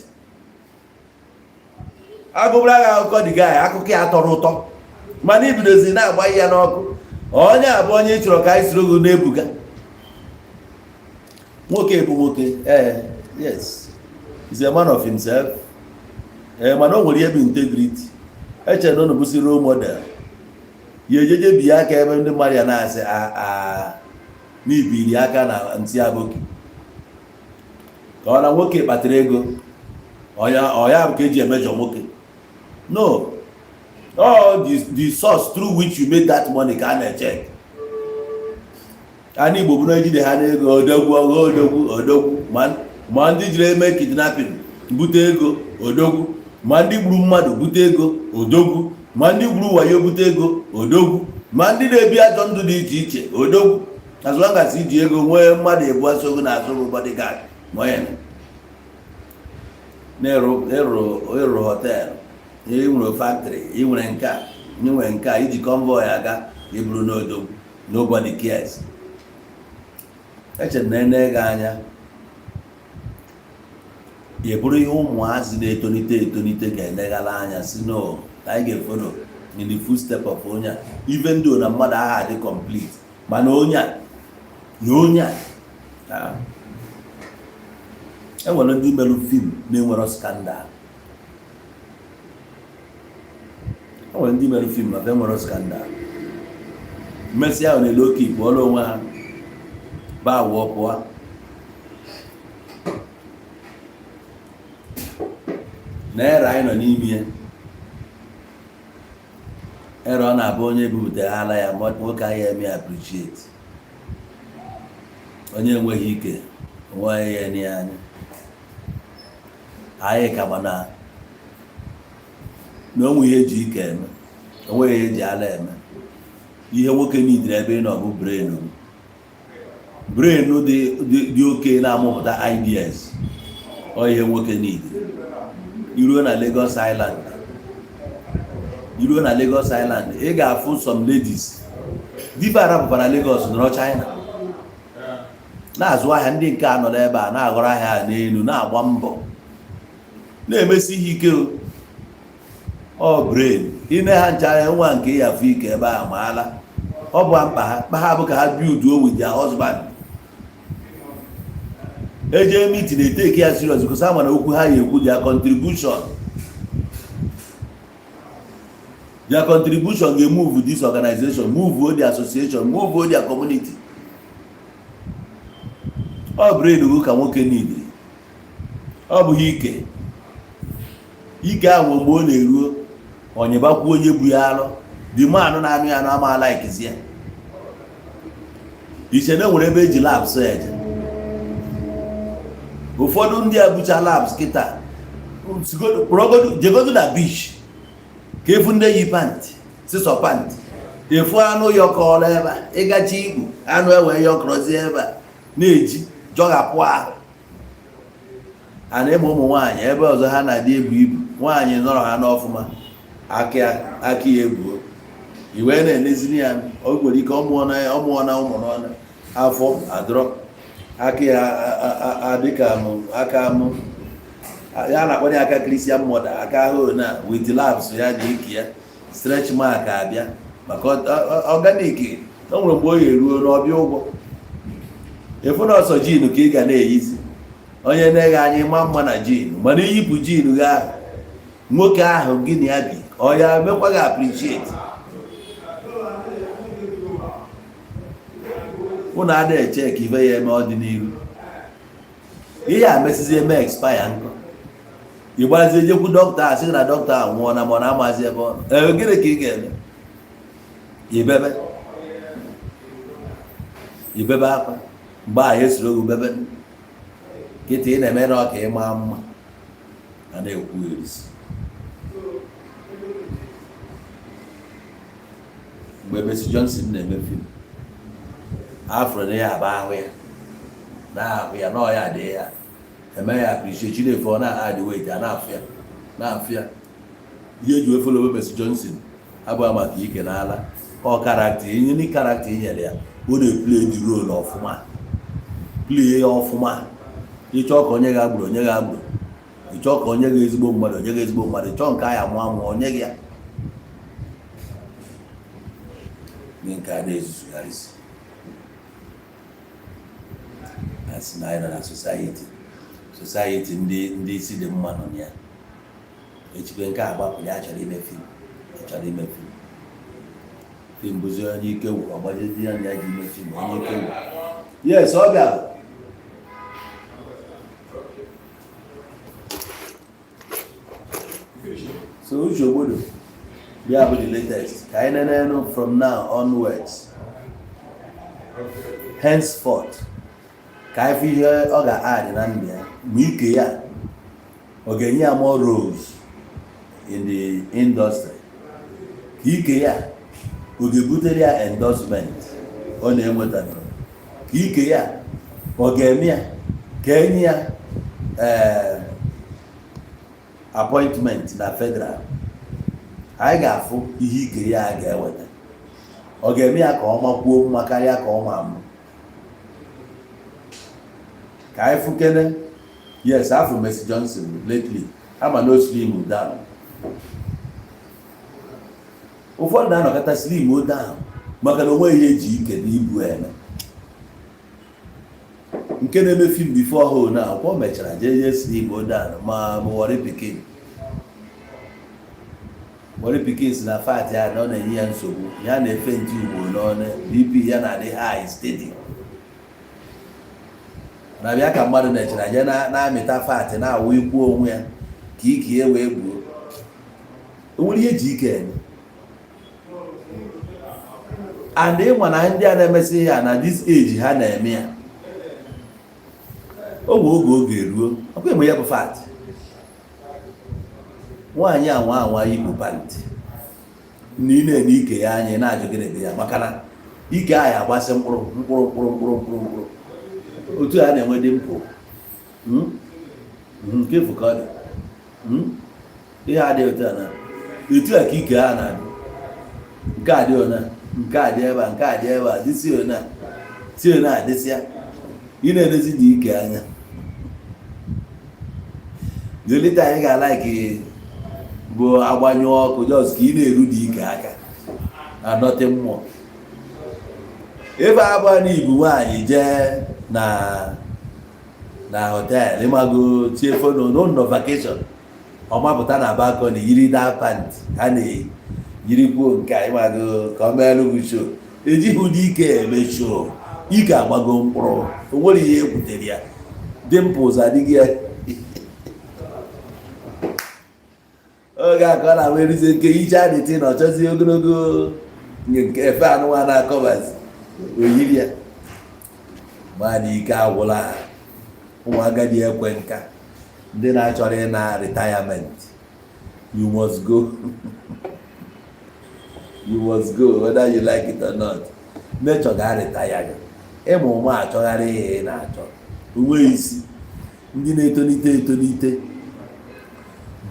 Agụbara agha akụkọ the guy, akụkọ ya tọrọ ụtọ, mana ibidozi na-agba ya n'ọkụ. Onye a bụ onye ị chọrọ ka anyị soro gị na-ebuga. Nwoke bụ nwoke, ee, yes, he's a man of himself, ee, mana o nwere ihe bụ integrity. Echere na unu bụsi role model ya, ejeje bi aka ebe ndị mmadụ ya na-asị a n'ibiri aka na ntị aboki, ka ọ na nwoke kpatara ego ọya bụ ka eji emejọ nwoke. No, All the source through which you made that money ka a na-echeck. Ana Igbo bụ na ejide ha n'ego, odogwu, ọghọ odogwu, odogwu. Ma ndị jiri eme kidnapping bute ego, odogwu. Ma ndị gburu mmadụ bute ego, odogwu. Ma ndị gburu wayo bute ego, odogwu. Ma ndị na-ebi ajọ ndụ dị iche iche, odogwu. As long as iji ego nwee mmadụ ebu asogo na azụ bụ bodyguard, ma onye na-ịrụ hotel, ị nwere factory, ị nwere nke a, ị nwere nke a, iji convoy aga, iburu n'odogwu. Nobody cares. Eche na ene gị anya, ị bụrụ ihe ụmụazị na-etonite etonite ga-elegara anya, si no, anyị ga-efollow in the footstep of onye a, even though na mmadụ agha adị complete, mana onye a na onye a. Enwere ndị merụ film na-enwero scandal. Enwere ndị mere film ma enwero scandal. Mmesị ahụ na-ele oke ikpe ọrụ onwe ha ba wụọ pụọ. Na era anyị nọ n'ime ya, era ọ na-abụ onye ebupụtaghala ya, nwoke ahụ eme appreciate. Onye enweghị ike onweghị ya enye anya. Anyị ka mana na onwe ihe eji ike eme, onweghị ihe eji ala eme. Ihe nwoke nidiri ebe ị nọ bụ brain. Brain dị oke na-amụpụta ideas. Ọ ihe nwoke nidiri. Iruo na Lagos Island, iruo na Lagos Island, ị ga-afụ some ladies dibe arapụkwa na Lagos nọrọ China na-azụ ahịa. Ndị nke a nọ n'ebe a na-aghọrọ ahịa n'elu, na-agba mbọ, na-emesi ihe ike. Ọ brain ine ha ncha anya nwa nke ya afụ ike ebe a maala. Ọ bụ mkpa ha, mkpa ha bụ ka ha build with their husband. Eje meeting, etake ya serious because ha mana okwu ha ya ekwu, their contribution ga-emove this organization, move the association, move their community. Ọ brain ugwu ka nwoke niile. Ọ bụghị ike. Ike ahụ, mgbe ọ na-eruo onyebakwu onye bu ya alụ, the man na-anụ ya na ama likezi ya. Iche na enwere ebe eji labs eje. Ụfọdụ ndị a bucha labs kịta jegodu na beach ka efu ndị yi pant, sisọ pant, efu anụ yọkọrọ ebe a, ịgachi ikpu anụ ewe yọkọrọzie ebe a na-eji jọghapụ ahụ a na-eme. Ụmụ nwaanyị ebe ọzọ ha na-adị ebu ibu, nwaanyị nọrọ ha n'ọfụma, aka aka ya ebuo, i wee na-eleziri ya. O nwere ike ọ mụọ na ụmụ n'ọnụ afọ adọrọ aka ya adịka aka mụ ya na-akpọ ya aka Christian mother, aka ahụ na with labs ya na ike ya stretch mark abịa maka organic. O nwere mgbe o ya eruo n'ọbịa ụgwọ efu na ọsọ jean ka ị ga na-eyizi. Onye na-eghe anya ịma mma na jean, mana iyipụ jean gị ahụ, nwoke ahụ gị na ya bi, ọ ya mekwa gị appreciate. Ụnụ ada eche ka ife ya eme ọdịnihu, ihe a mesizi eme expire nkọ, ịgbazie jekwu dọkịta, a sị na dọkịta anwụọ na ma ọ na-amazi ebe ọ nọ. Ee, gịnị ka ị ga-eme? Ibebe ibebe akwa mgbe ahụ esoro gị bebe kịta. Ị na-eme na ọka ịma mma a na-ekwu erisi mgbe Mercy Johnson na-eme film afro na ya aba ahụ ya na ahụ ya na ọya dị ya eme ya appreciate. Chinefe ọ na-adị weight a na-afụ ya na-afụ ya. Ihe eji wee follow Mercy Johnson abụghị maka ike n'ala ọ character ihe ni character nyere ya, ọ na-eplay the role ọfụma, play ya ọfụma. Ịchọọ ka onye ga-agburu, onye ga-agburu. Ịchọọ ka onye ga ezigbo mmadụ, onye ga ezigbo mmadụ. Ịchọọ nke aya mụọ amụọ, onye gị ya ndị nke a na-ezuzugharịsị asị na anyị nọ na society society ndị isi dị mma nọ na ya. Echikwe nke a gbapụrụ ya, chọrọ ime film, chọrọ ime film. Film bụzi onye ike gwụ, ọgbajezi ya na ya ji ime film. Onye ike gwụ, yes, ọ bịara. So Uche Ogbodo Bịa bụ the latest ka anyị nenenu from now onwards, henceforth, ka anyị fụ ihe ọ ga-add na ndụ ya. Ma ike ya ọ ga-enye ya more roles in the industry, ka ike ya ọ ga-ebutere ya endorsement ọ na-enwetara, ka ike ya ọ ga-eme ya ka enye ya appointment na federal. Anyị ga-afụ ihe ike ya ga-eweta. Ọ ga-eme ya ka ọ makwuo mma karịa ka ọ ma mbụ. Ka anyị fụkene. Yes, afụ Mercy Johnson lately ama na o slim down. Ụfọdụ na-anọkọta slim down maka na onweghị ihe eji ike n'ibu eme. Nke na-eme film before hụ na akwụkwọ mechara jee jee slim down. Ma bụ Warri Pikin, Warri Pikin si na fat ya na ọ na-enye ya nsogbu, ya na-efe ntị ugbo n'ọnụ, BP ya na-adị high steady. Na-abịa ka mmadụ na-echere je na-amịta fat na-awụ ikwu onwe ya ka ike ya wee gbuo. O nwere ihe eji ike eme. And ịma na ndị a na-emesị ya na this age ha na-eme ya oge oge oge eruo ọkwa enwe ya bụ fat. Nwaanyị anwa anwa yipụ pant na ị na-ene ike ya anya, ị na-ajụ gịnị dị ya, maka na ike ahụ agbasị mkpụrụ mkpụrụ mkpụrụ mkpụrụ mkpụrụ mkpụrụ otu a na-enwe dị mpụ. Nke fụ ka ọ dị. Ihe adịghị otu a na etu a ka ike ha na-adị. Nke a dị ona, nke a dị ebe a, nke a dị ebe a, dịsị ona, si ona adịsịa. Ị na-edezi dị ike anya. The only time anyị ga-alike bụ agbanyụ ọkụ, just ka ị na-eru dị ike aka na nothing more. Ebe abụọ na ibu nwaanyị jee na hotel, ịmago tie phone n'ụlọ vacation, ọ mapụta na balcony yiri that pant ha na-eyi, yirikwuo nke a, ịmago ka ọ meelu gị show. Ejighị ụdị ike eme show. Ike agbago mkpụrụ, o nwere ihe ekwutere ya, dimples adịghị ya. Oge a ka ọ na-abụ erizie nke hicha dịtị na ọ chọzie ogologo nke efe anụnwa na-akọbazi oyiri ya. Ma na ike agwụla ha. Ụmụ agadi ekwe nka, ndị na-achọrọ ịna retirement, you must go, you must go whether you like it or not. Nature ga-retire gị. Ịmụ ụmụ achọgharị ihe ị na-achọ onwe isi. Ndị na-etolite etolite,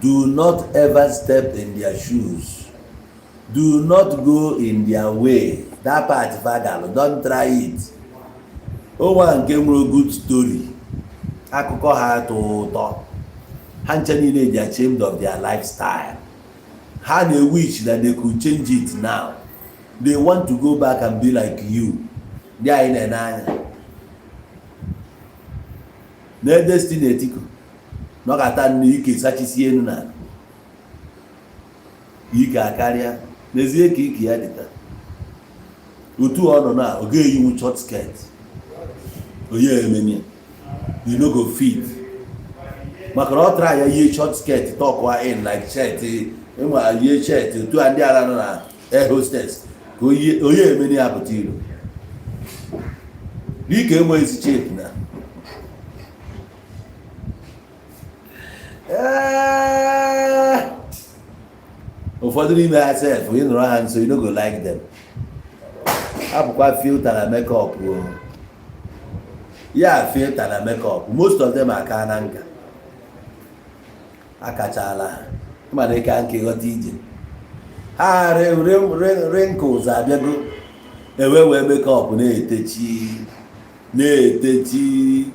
do not ever step in their shoes, do not go in their way. That part fagal, don't try it. Onwe nke nwere good story, akụkọ ha atọ ụtọ. Ha nche niile dị ashamed of their lifestyle. Ha na-wish that they could change it. Now they want to go back and be like you. Ndị anyị na-ene anya na Destiny Etiko nọkata nne ike sachisi elu na ike akarịa. N'ezie, ka ike ya dịta otu ọ nọ na ọ ga-eyinwu short skirt onye emenie, you no go fit, maka na ọ tara ya yie short skirt, tuck in like shirt, ịnwa yie shirt otu a ndị ala nọ na air hostess ka onye emeni ya pụta iro n'ike enweghịzi shape na. Ụfọdụ n'ime ha sef, ị nọrọ ha nso, you no go like them. Hapụkwa filter na makeup o ya, filter na makeup, most of them aka na nka akachala ha mana ịka nke ghọta ije ha wrinkles abịago, ewe wee makeup na-etechi na-etechi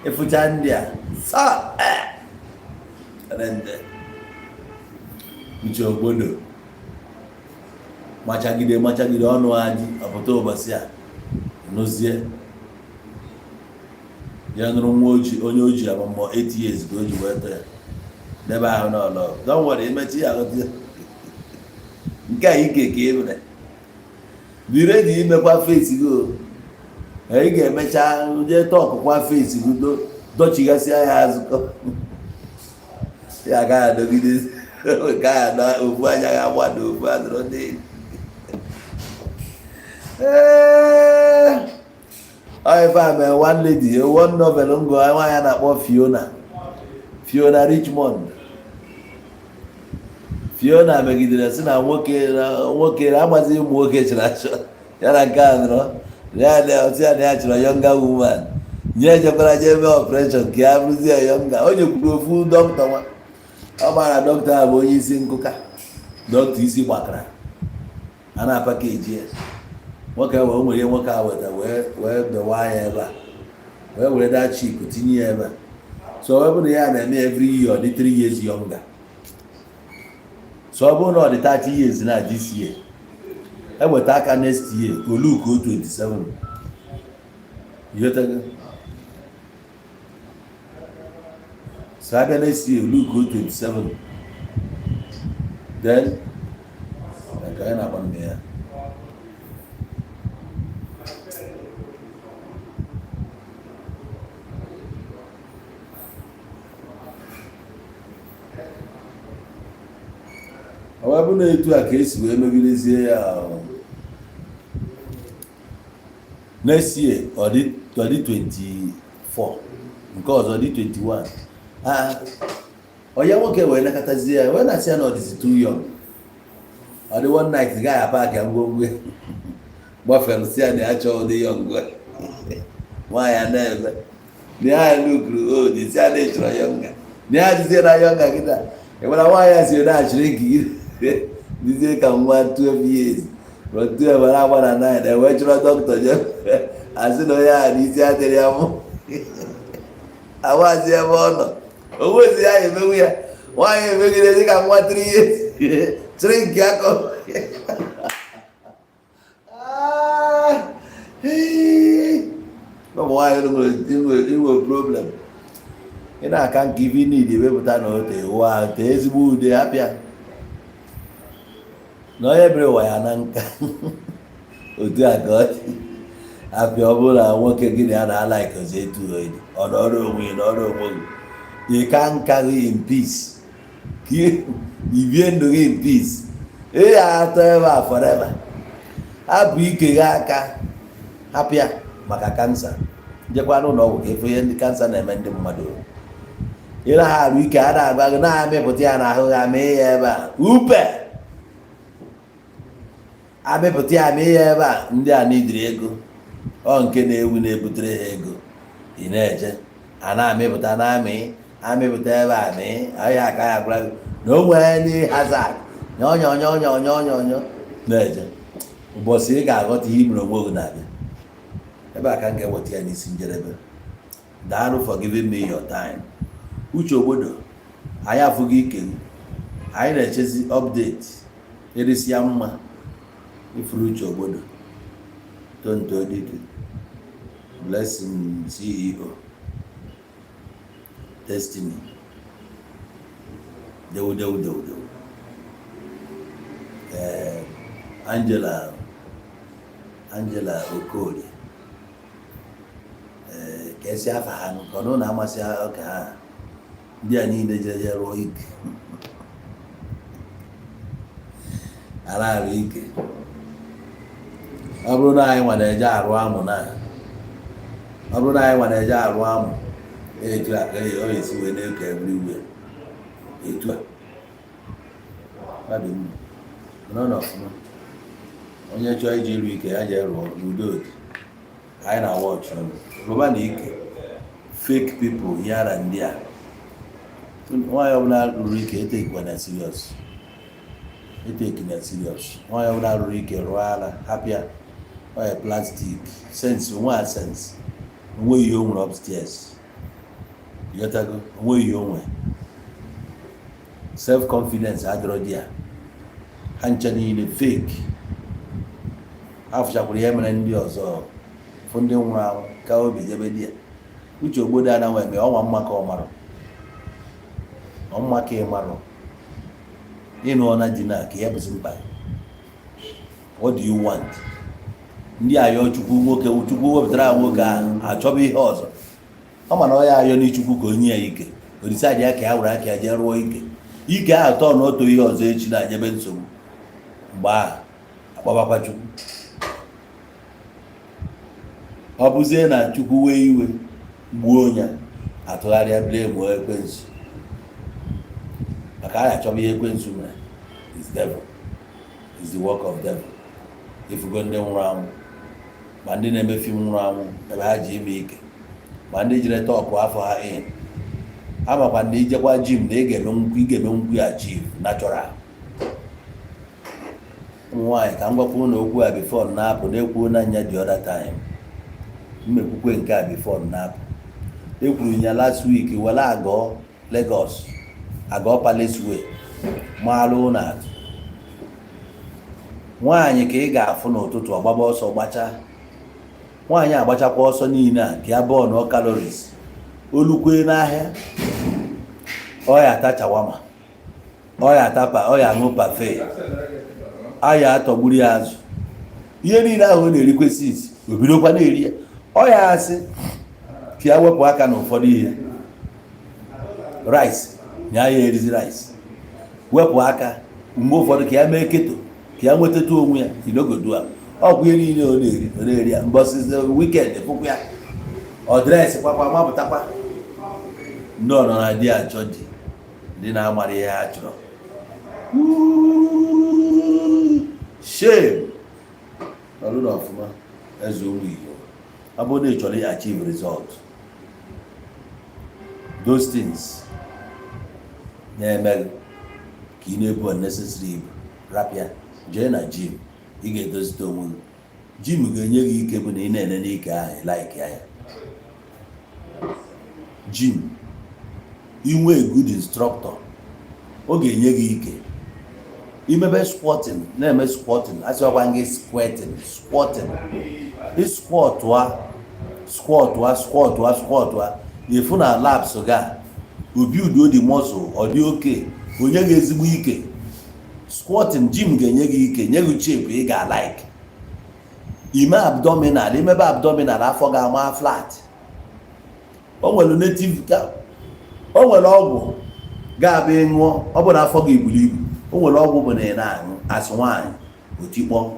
ịfụcha ndị a sa ndị uche obodo machagide machagide ọnụ ajị ọpụta ụbọchị a nụzie ya nụrụ nwa oji onye oji amụmụ 8 years ka o ji wee tọ ya debe ahụ n'ọlọ. Don't worry, emechi ya ghọta ya. Nke a ike ka ị mere dị ready imekwa face gị o. Ị ga-emecha jee tọkụkwa face gị dọchigasịa ya azụ ya agaghị adọgide. Nke a na ofu anya ya agbada, ofu adịrọ n'elu. Ee, ọ ife a mere one lady, one novel ngo nwaanyị a na-akpọ Fiona, Fiona Richmond. Fiona megidere si na nwoke na nwoke amazi ụmụ nwoke chọrọ achọ ya na nke a nọrọ ya na ọtụ ya na ya chọrọ younger woman, nye ejekwara jee mee operation ka ya bụrụzie younger. O nyekwuru ofu dọkịta nwa ọ maara. Dọkịta a bụ onye isi nkụka, dọkịta isi gbakara a na-apakeji ya. Nwoke wee nwere ihe nwoke a weta wee dọwa ya ebe a, wee were that chip tinye ya ebe a. So ọ bụrụ na ya na-eme every year, ọ dị 3 years younger. So ọ bụrụ na ọ dị 30 years na this year, eweta aka next year, oluko 27. Ịghọtago? So abịa next year, oluko 27. Then nke anyị na-agba nne ya, ọ wee bụ na etu a ka esi wee megidezie ya ahụ. Next year ọ dị 24, nke ọzọ dị 21. Ah, onye nwoke wee nakọtazie ya, wee na-asị ya na ọ dịzi too young. Ọ dị one night gaghị apaki ngwongwo gbafere, si ya na ya chọọ ụdị young nwaanyị a na-eme na ya lukuru old, si ya na ị chọrọ younger, na ya jizie na younger kịta. Ị gwara nwaanyị a si na-achịrị nke gị dizie ka nwa 12 years, from 12 na agba na 9. Ewee chọrọ dọkịta je asị na onye ahụ n'isi adịrị ya mụ amazi ebe ọ nọ onwezi ya emenwu ya. Nwaanyị emegide dị ka nwa 3 years chịrị nke akọ. Ah, ụmụ nwaanyị nwere inwe problem. Ị na-aka nke ife need ewepụta na ote ụwa tee ezigbo ude hapịa na onye bere ụwa ya na nka otu a ka ọ dị. Apịa, ọ bụrụ na nwoke gị na ya na-ala ikozi etu ọ dị, ọ nọrọ onwe gị, nọrọ onwe gị, ị ka nka gị in peace, ka ibie ndụ gị in peace. Ị ya atọ ebe a forever. Hapụ ike gị aka, hapụ ya maka cancer. Jekwa n'ụlọ ọgwụ ka efe ihe ndị cancer na-eme ndị mmadụ. Ị na ha arụ ike a na-agwa gị na-amịpụta ya n'ahụ gị, amị ya ebe a, upe amịpụta ya, amị ya ebe a. Ndị a n'idiri ego ọ nke na-ewu na-ebutere ha ego. Ị na-eje a na-amịpụta na-amị amịpụta ebe a, mị ahịa aka ya gwara gị na o nwere ndị hazard nyọ nyọ nyọ nyọ nyọ nyọ na-eje. Ụbọchị ị ga-aghọta ihe i mere onwe gị na-abịa. Ebe a ka m ga-eweta ya n'isi njedebe. Daalụ for giving me your time. Uche Ogbodo, anyị afụghị ike gị, anyị na-echezi update erisia mma ifuru. Uche Ogbodo, Tonto Dike, Blessing, CEO Destiny, dewu dewu dewu dewu. Ee, Angela, Angela Okorie, ee, ka esi afa ha ka ọ na amasị ọka ha. Ndị a niile jere rụọ ike ara arụ ike. Ọ bụrụ na anyị nwa na-eje arụ amụ, na ọ bụrụ na anyị nwa na-eje arụ amụ etu a ka ọ ga-esi wee na-eke everywhere etu a. Ọ dị mma nọ n'ọfụma. Onye chọọ iji ịrụ ike ya jee rụọ n'udo dị. Anyị na-awa ọchụ rụba na ike fake people yara ndị a. Nwaanyị ọbụla rụrụ ike, etekwa na serious, eteki na serious. Nwaanyị ọbụla rụrụ ike, rụọ ara, hapịa oya plastic sense onwe a sense onwe ihe o nwere upstairs. Ịghọtago? Onwe ihe o nwere, self confidence adịrọ dị ya. Ha ncha niile fake. Ha fụchakwara ihe mere ndị ọzọ, fụ ndị nwụrụ anwụ ka obi jebe di ya. Uche Ogbodo anaghị eme ọnwa mma ka ọ marụ ọmma ka ị marụ ịnụ na di na ka ihe bụzi mkpa. What do you want? Ndị ayọ Chukwu nwoke, Chukwu wepụtara nwoke ahụ, achọba ihe ọzọ. Ọ ma na ọ ya ayọ n'Ichukwu ka onye ya ike odisadi ya ka ya were aka ya jee rụọ ike. Ike ahụ tọọ n'otu ihe ọzọ echi na-anyebe nsogbu. Mgbe ahụ akpọbakwa Chukwu. Ọ bụzie na Chukwu wee iwe gbuo ya, atụgharịa blame ekwensu, maka a na-achọba ihe ekwensu mere. Is devil, is the work of devil. Ifugo ndị nwụrụ anwụ, ma ndị na-eme film nwụrụ anwụ ebe ha ji ime ike, ma ndị jiri tọpụ afọ ha in. Amakwa na ijekwa gym na ị ga-emenwukwu, ị ga-emenwukwu ya achieve natural. Ụmụ nwaanyị, ka m gwakwu na okwu a before na-apụ na-ekwuo na nya the other time, mmekwukwe nke a before na-apụ. Ekwuru ya last week, were agọọ Lagos, agọọ Palace Way, maalụ na atụ nwaanyị ka ị ga-afụ n'ụtụtụ ọgbaba ọsọ gbachaa. Nwaanyị agbachakwa ọsọ niile a ka ya burn calories, olukwe n'ahịa, ọ ya ata shawarma, ọ ya ata pa, ọ ya aṅụ parfait, a ya atọgburu ya azụ. Ihe niile ahụ ọ na-erikwe sis, o bidokwa na-eri ya. Ọ ya asị ka ya wepụ aka n'ụfọdụ ihe, rice nya ya erizi rice, wepụ aka mgbe ụfọdụ ka ya mee keto, ka ya nwetatụ onwe ya. Inogodu a ọgwụ ihe niile ọ na-eri, ọ na-eri ya. Mbọsị weekend fụkwa ya, ọ dress kwakwa mapụtakwa. Ndị ọ nọ na di achọ di, ndị na-amara ihe ha chọrọ. Shame. Ọrụ na ọfụma eze ụmụ Igbo, ọ bụrụ na ị chọrọ achieve result, those things na-eme gị ka ị na-ebu unnecessary ibu, rapịa, jee na gym, ị ga-edozite onwe gị. Gym ga-enye gị ike bụ na ị na-ene n'ike ahụ, like ya. Gym, inwe good instructor, ọ ga-enye gị ike imebe squatting, na-eme squatting. Asịkwa gị squatting, squatting, squatụa, squatụa, squatụa, squatụa, efu na laps ga obi udo dị muscle, ọ dị oke onye gị ezigbo ike. Squatting, gym ga-enye gị ike, nye gị shape ị ga-like. Ime abdominal, imebe abdominal, afọ ga-ama flat. O nwere native, o nwere ọgwụ ga-abụ ịṅụọ, ọ bụ na afọ gị buru ibu. O nwere ọgwụ bụ na ị na-aṅụ asụ nwaanyị otikpọ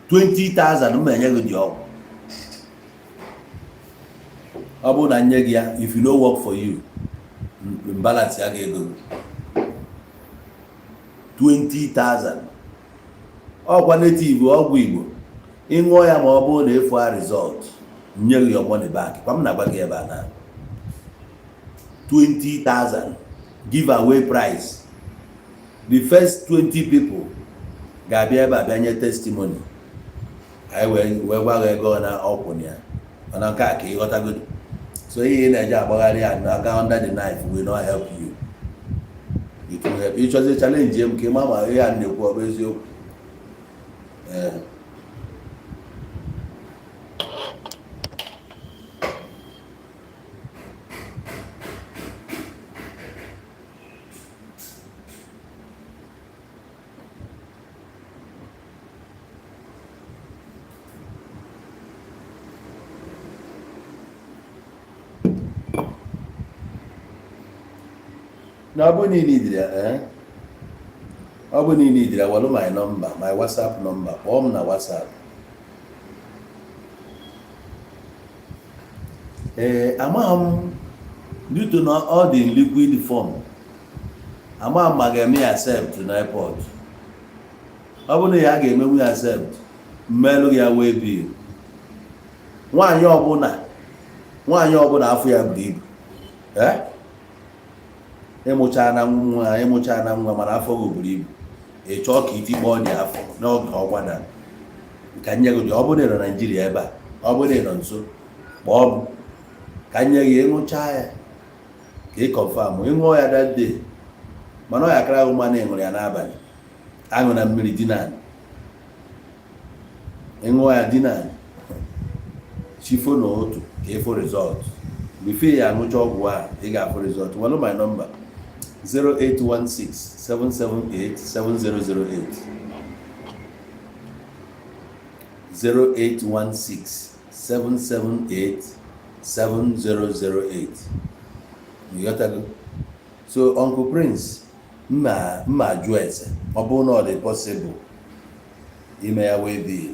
20,000 m enye gị dị ọgwụ. Ọ bụrụ na nye gị ya, if you no work for you, balance ya ga-ego gị 20,000. Ọkwa native ọgwụ Igbo, ịṅụọ ya, ma ọ bụrụ na efu a result, nye gị your money back. Kwa m na-agwa gị ebe a na 20,000 give away price. The first 20 people ga-abịa ebe a bịa nye testimony, anyị wee gwa gị ego na ọkwụ ya. Mana nke a ka ịghọtagodo. So ihe ị na-eje agbagharị ya na aga under the knife will not help you. It will help ịchọzi challenge m ka ị ma ma ihe a na-ekwu ọ bụ eziokwu. Ee, na ọ bụrụ na ị nidiri ya, ee, ọ bụrụ na ị nidiri ya, welụ my number, my WhatsApp number, kpọọ m na WhatsApp. Ee, amaghị m, due to na ọ dị in liquid form, amaghị m ma ga-eme ya accept na airport. Ọ bụrụ na ya ga-emenwu ya accept, mmelụ ya wee bill. Nwaanyị ọbụla, nwaanyị ọbụla afọ ya buru ibu, ee, ịmụcha na nwa, ịmụcha na nwa, mana afọ gị buru ibu, ị chọọ ka itikpọ dị afọ n'oge ọ gbada, ka nye gị. Ọ bụrụ na ị nọ Naijiria ebe a, ọ bụrụ na ị nọ nso, kpọọ m ka nye gị. Ịṅụcha ya ka ị confirm. Ịṅụọ ya that day, mana ọ ya akara ahụ. Mmanụ ị ṅụrụ ya n'abalị, aṅụ na mmiri dinan, ịṅụọ ya dinan chifo n'ụtụ ka ịfụ result. Before ya aṅụcha ọgwụ a, ị ga-afụ result. Welụ my number, 0816 778 7008, 0816 778 7008. Ịghọtago? So Uncle Prince, mma mma jụọ ese, ọ bụrụ na ọ dị possible ime ya waybill,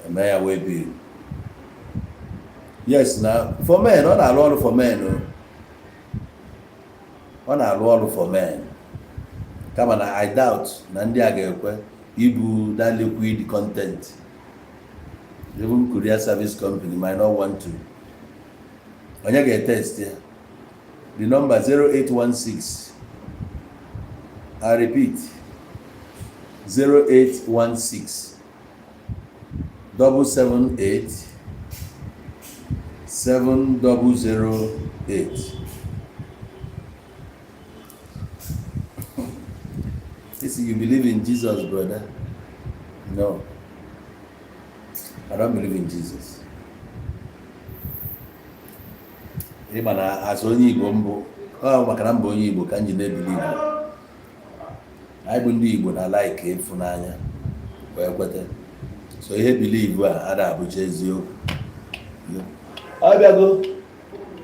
eme ya waybill. Yes, na for men, ọ na-arụ ọrụ for men o. Ọ na-arụ ọrụ for men, kama na I doubt na ndị a ga-ekwe ibu that liquid content. Even courier service company might not want to. Onye ga-etest ya? The number 0816, I repeat, 0816 778 7008. This, you believe in Jesus, brother? No, I don't believe in Jesus. Ị ma na as onye Igbo mbụ, ọ maka na mbụ onye Igbo ka m ji na-ebelieve. Anyị bụ ndị Igbo na like ịfụnanya wee kweta. So ihe believe a ada abụcha eziokwu. Ọ bịago,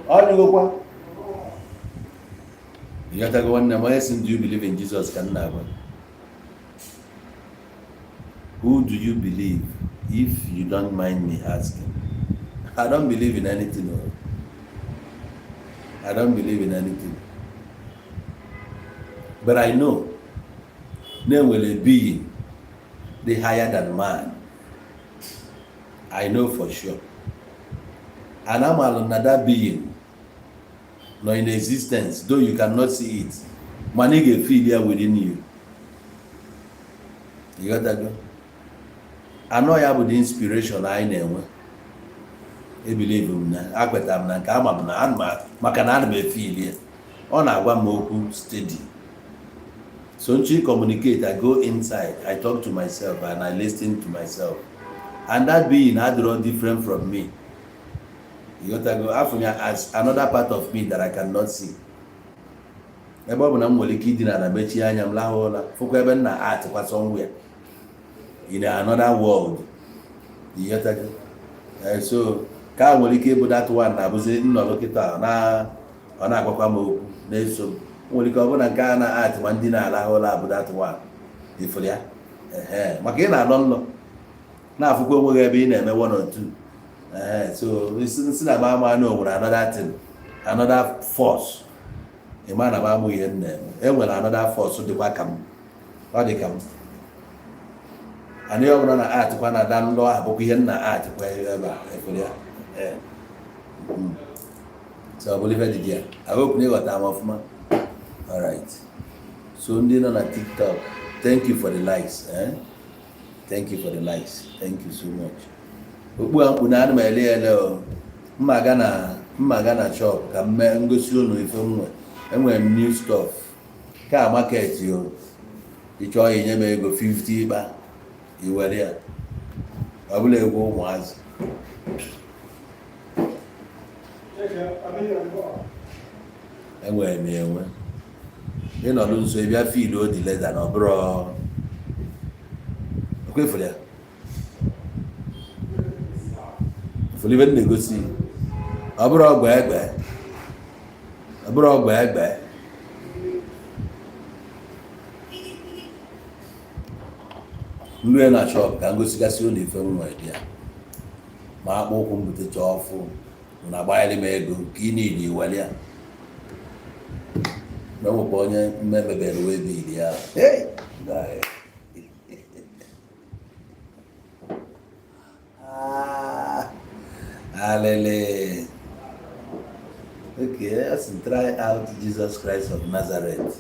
ọ dịgokwa. Ịghọtago, nwanne m? Onye si, "Do you believe in Jesus?" ka m na-agwa. Who do you believe, if you don't mind me asking? I don't believe in anything o. I don't believe in anything, but I know na enwere being dị higher than man. I know for sure, and amalụ na that being nọ in existence, though you cannot see it, mana ị ga-efeel ya within you. Ịghọtago? Anọ ya bụ the inspiration anyị na-enwe. Ebelieve m na akwetara m na nke ama m na ana m, maka na ana m efeel ya. Ọ na-agwa m okwu steady. So nchi communicate, I go inside, I talk to myself and I listen to myself, and that being adịrọ different from me. Ịghọtago? Afọ ya as another part of me that I cannot see. Ebe ọ bụ na m nwere ike idina na mechie anya m, lahụ ụra, fụkwa ebe m na atịkwa somewhere in another world. Ịghọtago? So ka a nwere ike ịbụ that one na-abụzi nnọrọ kịta na ọ na-agwakwa m okwu na-eso m. Nwere ike ọ bụ na nke a na-atị ma ndị na-alahụ ụra bụ that one ifuru ya. Ehe, maka ị na-alọ nlọ, na-afụkwa onwe gị ebe ị na-eme one or two. Ehe, so si na m ama na o nwere another thing, another force. Ị ma na m amụ ihe m na-eme. E nwere another force dịkwa ka m, ọ dị ka m. And ihe ọbụla na atịkwa na da nlọ ahụ bụkwa ihe m na atịkwa ebe a efere ya. Ee. So ọ bụrụ ife dị ya, I hope na ịghọta m ọfụma. Alright, so ndị nọ na TikTok, thank you for the likes, eh? Thank you for the likes, thank you so much. Okpu a mkpu na ana m ele ya ele o. Mma ga na shop ka m mee ngosi unu ife m nwe. Enwere m new stuff ka market o. Ị chọọ ya, inye m ego 50 ịkpa, i were ya. Ọ bụla egwu ụmụazị. Enwere m ya enwe. Ịnọdụ nso, ị bịa feel odi leather na ọ bụrụ ekwefuru ya fụrụ ibe m na-egosi. Ọ bụrụ ọgba egbe, ọ bụrụ ọgba egbe. Nrue na shop ka m gosigasị ụlọ ife m nwere dị ya, ma akpụ ụkwụ m butecha ọfụ na agbanyere m ego ka ị niile iwere ya. Na o nwekwa onye mmemebere waybill ya. Hey! Guy. Ah, alele. Okay, asị try out Jesus Christ of Nazareth.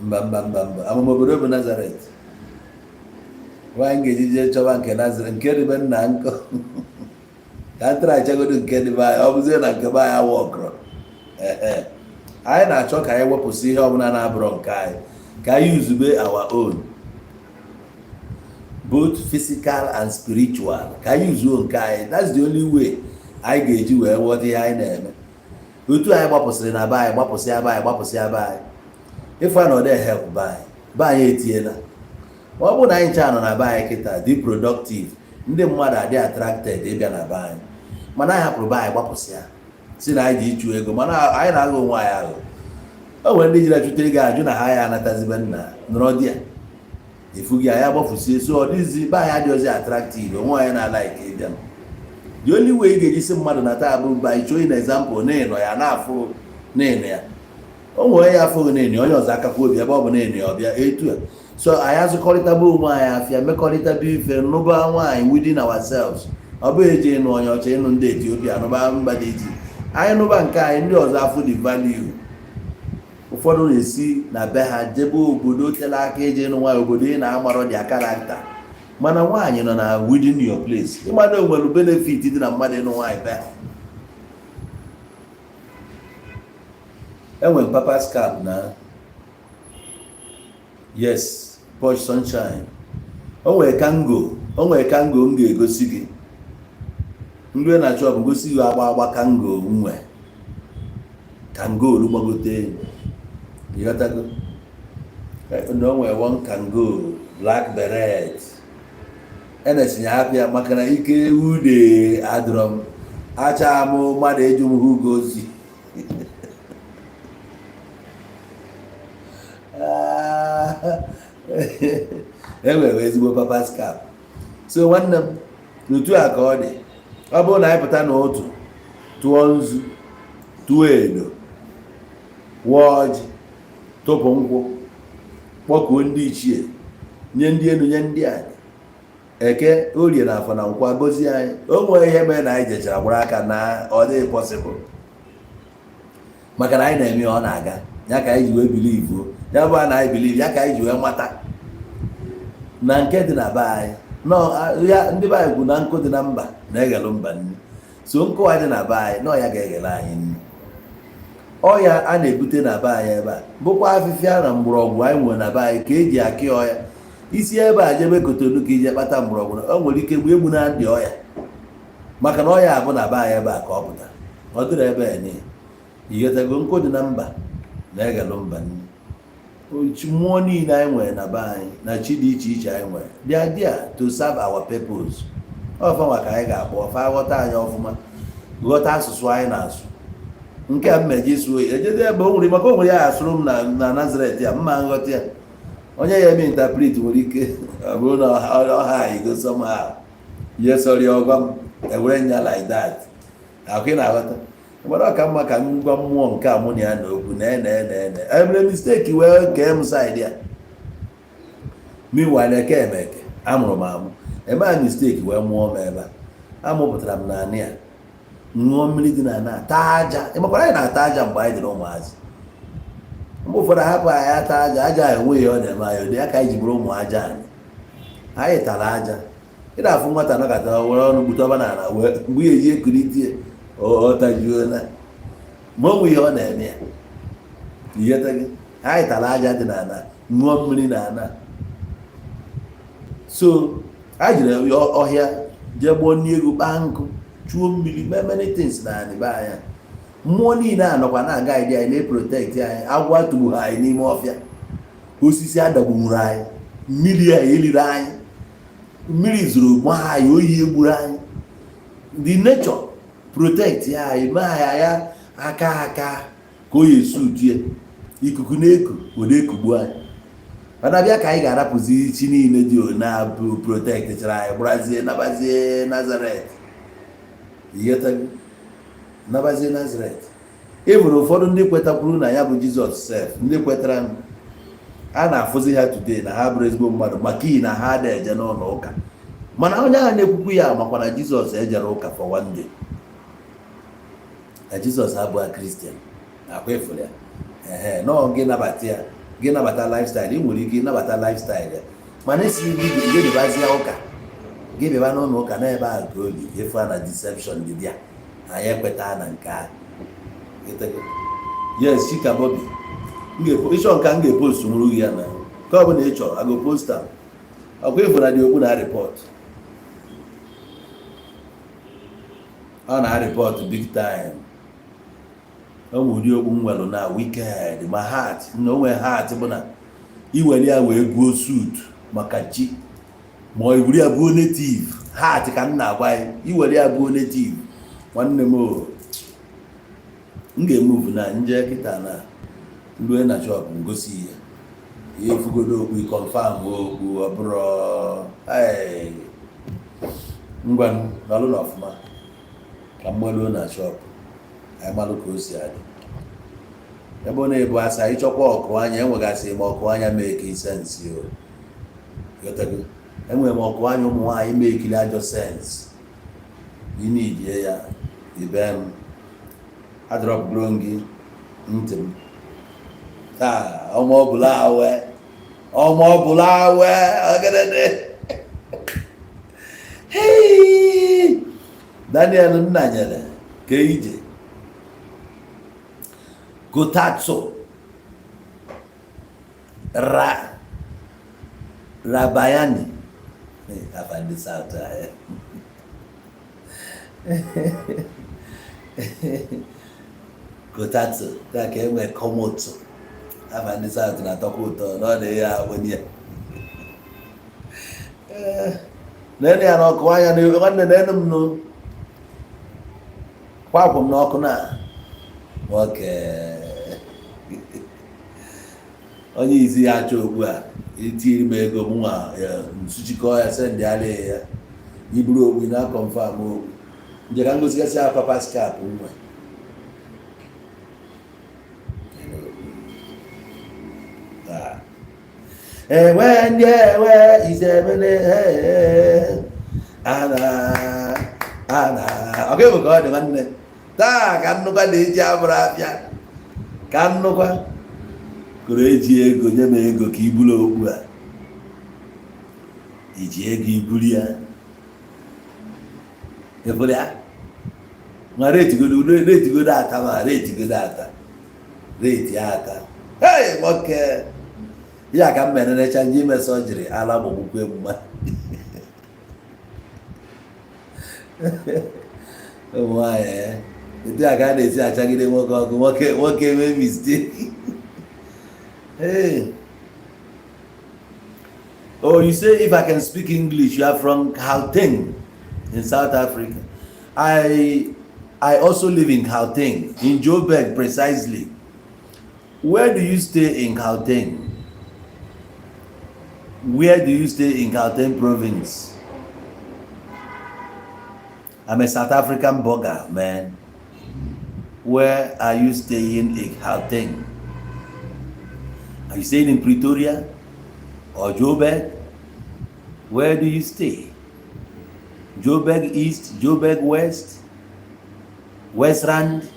Mba, mba, mba, mba. Amụma obodo bụ Nazareth. Nwaanyị ga-eji jee chọba nke Nazareth, nke dị be nna nkọ. Ka m try chegodo nke dị be anyị, ọ bụzie na nke be anyị awụ ọkọrọ. Ehe. Anyị na-achọ ka anyị wepụsị ihe ọbụla na-abụrọ nke anyị, ka anyị uzube our own, both physical and spiritual, ka anyị zuo nke anyị. That's the only way anyị ga-eji wee ghọta ihe anyị na-eme. Otu anyị gbapụsịrị na be anyị, gbapụsịa be anyị, gbapụsịa be anyị, ịfụ na ọ dị help be anyị, be anyị etiela. Ma ọ bụrụ na anyị ncha nọ na be anyị kịta dị productive, ndị mmadụ adị attracted ịbịa na be anyị. Mana anyị hapụrụ be anyị, gbapụsịa, si na anyị ji ịchụ ego, mana anyị na-aghọ onwe anyị aghọ. O nwere ndị jiri achụta ego ajụ na ha ya anatazibe nna nọrọ di ya efu gị ya gbafusie. So ọ dịzi be anyị adịghịzi attractive onwe anyị na like ịbịa. The only way ị ga-eji si mmadụ na taa bụ by showing example na ịnọ ya na-afụ na ịnọ ya. O nwere ya afụghị na ịnọ, onye ọzọ akakwa obi ebe ọ bụ na ịnọ ya ọbịa etu a. So anyị azụkọrịtaba onwe anyị afịa, mekọrịtaba ife, nụba nwaanyị within ourselves. Ọ bụghị eji ịnụ onye ọcha, ịnụ ndị Etiopia, nụba mba dị iche. Anyị nụba nke anyị, ndị ọzọ afụ the value. Ụfọdụ na-esi na be ha jebe obodo tere aka ije ịnụ nwaanyị, obodo ị na-amarọ dị character, mana nwaanyị nọ na within your place. Ịmana onwere benefit dị na mmadụ ịnụ nwaanyị be ha. Enwere papa's cap na, yes, Posh Sunshine. O nwere kango, o nwere kango m ga-egosi gị ndị na chọpụ, gosi gị agba agba kango nwe kango gbagote, ịghọtago? Na o nwere one kango black beret enesinye hapụ ya maka na ike ude adọrọ m acha m mmadụ eju m hụ gozi. Enwere ezigbo papa's cap. So nwanne m, n'otu a ka ọ dị. Ọ bụrụ na anyị pụta n'ụtụ, tụọ nzu, tụọ edo, wụọ ọjị, tụpụ nkwụ, kpọkuo ndị ichie, nye ndị elu, nye ndị anyị eke, orie na afọ na nkwọ gozie anyị, o nwere ihe mere na anyị jechara gbara aka na ọ dịghị possible, maka na anyị na-eme ọ na-aga ya ka anyị ji wee believe. Ya bụ na anyị believe ya ka anyị ji wee mata na nke dị na be anyị nọ ya. Ndị be anyị kwu na nkụ dị na mba na-eghelu mba nri. So nkụ a dị na be anyị nọ ya ga-eghele anyị nri. Ọya a na-ebute na be anyị ebe a bụkwa afịfịa na mgbọrọgwụ anyị nwere na be anyị ka eji akị ọya. Isi ebe a jebe Kotonu ka ije kpata mgbọrọgwụ, o nwere ike gbuo egbu na ndị ọya, maka na ọya abụ na be anyị ebe a ka ọ pụtara. Ọ dịrị ebe a niile, ighọtago? Nkụ dị na mba na-eghelu mba nri. Mmụọ niile anyị nwere na be anyị na chi dị iche iche anyị nwere, they are there to serve our purpose. Ọfanwa ka anyị ga-akpọ ọfa ghọta anyị ọfụma, ghọta asụsụ anyị na-asụ. Nke a mmeji sụọ ejede ebe o nwere, maka o nwere ya asụrụ m na Nazaret ya mma nghọta ya. Onye ya eme interpret nwere ike ọ bụrụ na ọha anyị go somehow ihe sọrọ ya ọgwa m ewere nya like that. Akụ ị na-aghọta, mana ọ ka mma ka m gwa mmụọ nke a mụ na ya na okwu na ene ene ene emere mistake wee kee m side ya. Meanwhile, eke eme eke amụrụ m amụ eme a mistake wee mụọ m ebe a amụpụtara m na anị a, ṅụọ mmiri dị na ana, taa aja. Ịmakwara anyị na-ata aja mgbe anyị dị ụmụazị. Mgbe ụfọdụ hapụ anyị ata aja, aja enweghị ọ na-eme anyị ụdị ya ka anyị ji bụrụ ụmụ aja. Anyị tara aja. Ị na-afụ nwata nọkọta were ọnụ gbute ọba n'ala wee mgbe ya eji ekulite ọ tajuola ma o nwe ihe ọ na-eme ya. Iheta gị, anyị tara aja dị n'ala, ṅụọ mmiri n'ala. So anyị jiri ọhịa jee gbuo nri ego, kpaa nkụ, chuo mmiri, mee many things na anị be anyị. Mmụọ niile a nọkwa na-aga anyị anyị na-eprotect anyị. Agwọ atụgbu ha anyị n'ime ọfịa, osisi adagburu anyị, mmiri a eliri anyị, mmiri zoro maa anyị, oyi egburu anyị. The nature protect ya anyị, mee anyị ya aka aka ka o yi esi utie ikuku na-eku ọ na-ekugbu anyị. Mana bịa ka anyị ga-arapụzi chi niile dị na bụ protect chara anyị, gbarazie nabazie Nazaret. Ịghọtago? Nabazie Nazaret. E nwere ụfọdụ ndị kwetakwuru na ya bụ Jizọs sef, ndị kwetara a na-afụzi ha today na ha bụrụ ezigbo mmadụ, maka iyi na ha na-eje n'ụlọ ụka. Mana onye ahụ na-ekwukwu ya makwa na Jizọs ejere ụka for one day, na Jizọs abụghị Christian. Akwa efere ya ehe nọọ gị nabata ya, gị nabata lifestyle. Ị nwere ike ịnabata lifestyle ya, mana esi gị gị bịabazie ụka, gị bịaba n'ụlọ ụka n'ebe ahụ ka obi efu na deception dị ya. Anyị ekweta na nke ahụ. Yes, Chika Bobby, ịchọ nka m ga-epost nwuru gị ya na nke ọ bụla ị chọrọ ago post ọkwa ịfụ na dị okwu na report, ọ na report big time. O nwere ụdị okpu m nwere na wicked ma hat na onwe hat bụ na iwere ya wee buo suit maka chi, ma ọ were ya buo native hat ka m na-agwa ya, iwere ya buo native. Nwanne m o, m ga-emove na nje kịta na Rue na shop, ngosi ya ihe efugodo okpu, confirm okpu. Ọ bụrụ ngwa nọlụ na ọfụma ka mgbaluo na shop, anyị malụ ka o si adị. Ebe ọ na-ebu asa ịchọkwa ọkụ anya, enwegasị m ọkụ anya make sense o. Ghọtago? Enwere m ọkụ anya ụmụ nwaanyị mekiri ajọ sense. Ị ya ibe m adrọpụgoro gị ntị m taa. Ọma ọbụla awe, ọma ọbụla awe ọgịnịdị. Hey! Daniel Nnanyere ka ije Gotatso Ra Rabayani. Afa ndị South a, eh. Gotatso taa ka enwee Komoto. Afa ndị South na-atọkwa ụtọ na ọ na-eghe agbụ ya. Nene ya n'ọkụ anya nwanne, nene m nụ kwapụ m n'ọkụ na nwoke onye isi ya achọ okpu a etiri m ego m nwa nsuchikọ ya, sendịala ya iburu okpu na confirm okpu nje ka ngosigasị ya papas cap nwe. Enwe ndị enwe izebele ana ana ọ ga-ebu ka ọ dị nwanne taa ka nnukwu na-eji abụrụ abịa ka nnukwu kụrụ eji ego nye m ego ka iburu okpu a, iji ego iburu ya eburu ya ma retigodo retigodo ata, ma retigodo ata, reti ata. Hey, nwoke ya ka m mererecha nje ime sọjiri ala gbagbukwe mma ụmụ nwaanyị. Etu a ka a na-esi achagide nwoke ọkụ, nwoke nwoke mee mistake. Hey. Oh, you say if I can speak English, you are from Gauteng in South Africa. I also live in Gauteng, in Joburg precisely. Where do you stay in Gauteng? Where do you stay in Gauteng province? I'm a South African burgher, man. Where are you staying in Gauteng? Are you staying in Pretoria or Joburg? Where do you stay? Joburg East, Joburg West, West Rand,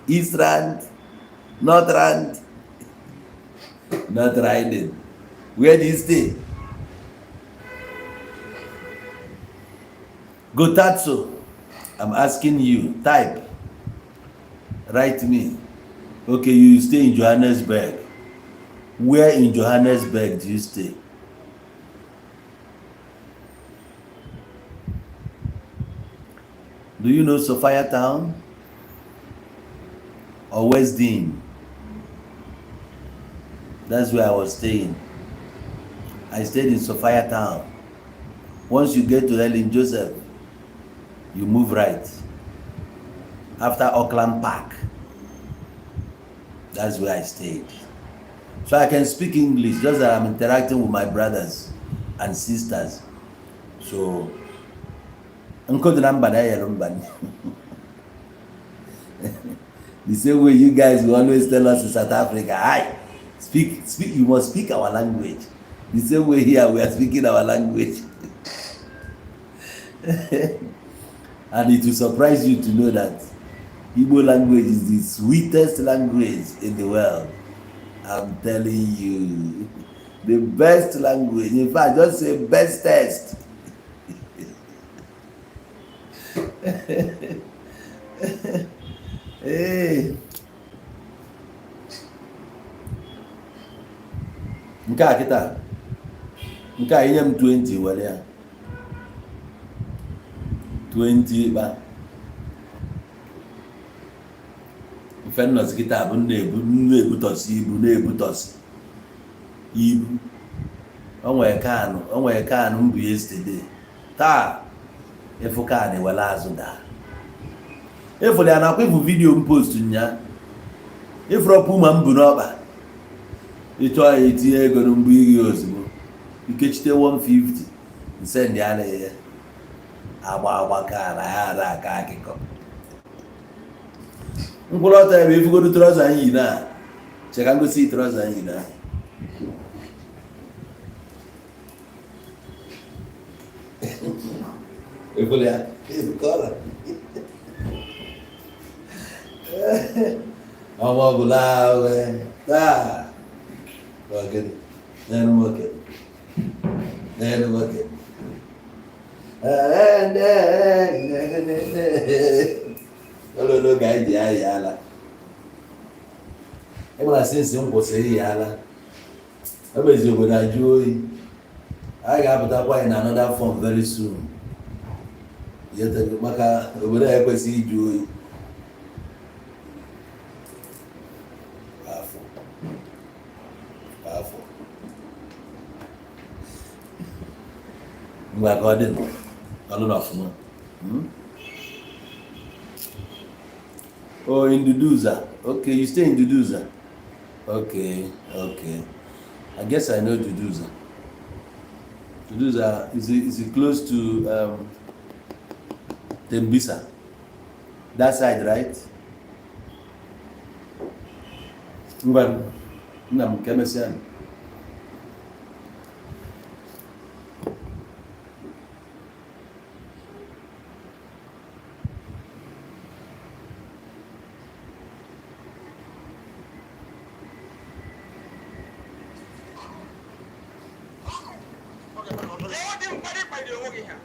East Rand, North Rand, North Riding. Where do you stay? Gotatso, I'm asking you, type, write me. Okay, you stay in Johannesburg. Where in Johannesburg do you stay? Do you know Sophia Town or West Dean? That's where I was staying. I stayed in Sophia Town. Once you get to Ellen Joseph, you move right. After Auckland Park, that's where I stayed. So I can speak English, just that I'm interacting with my brothers and sisters. So, nkụ dị na mba na-eyere mba. The same way you guys will always tell us in South Africa, "Hi, speak, speak, you must speak our language." The same way here, we are speaking our language. And it will surprise you to know that Igbo language is the sweetest language in the world. I'm telling you, the best language. In fact, just say bestest. Ee, nke a kịta, nke a inye m 20, were ya 20 kpa mfe nnọzi kịta bụ na-ebu na-ebutọsi ibu, na-ebutọsi ibu. O nwere kanụ, o nwere kanụ m bụ yesterday. Taa ịfụ kanụ were azụ daa, ịfụrụ ya nakwa ịfụ video m post nya. Ịfụrọ Puma m bụ n'ọkpa, ịchọọ ya, itinye ego na mgbe iri ozugbo, ikechite 150 nsendị anaghị ya agba agba ka ala ya ara aka akụkọ mkpụrụ ọtọ ya bụ ifugodu trouser anyị yi na cheka ngosi trouser anyị yi na. Efere ya kọla ọmọ ọbụla wee taa ọgịnị n'elu nwoke, n'elu nwoke. Ololo ga anyị ji ayị ala ịgbara since m kwụsịrị iyi ala, emezi obodo ajụ oyi. Anyị ga-apụtakwa in another form very soon. Maka obodo a ekwesịghị ịjụ oyi. Afọ afọ ngwa ka ọ dị ọlụ na ọfụma. Oh, in Duduza. Okay, you stay in Duduza. Okay. I guess I know Duduza. Duduza, is it close to Tembisa? That side, right? Ngwa, nna m, ka emesịa. Ọ dị mkparị kparịrị onwe gị ha.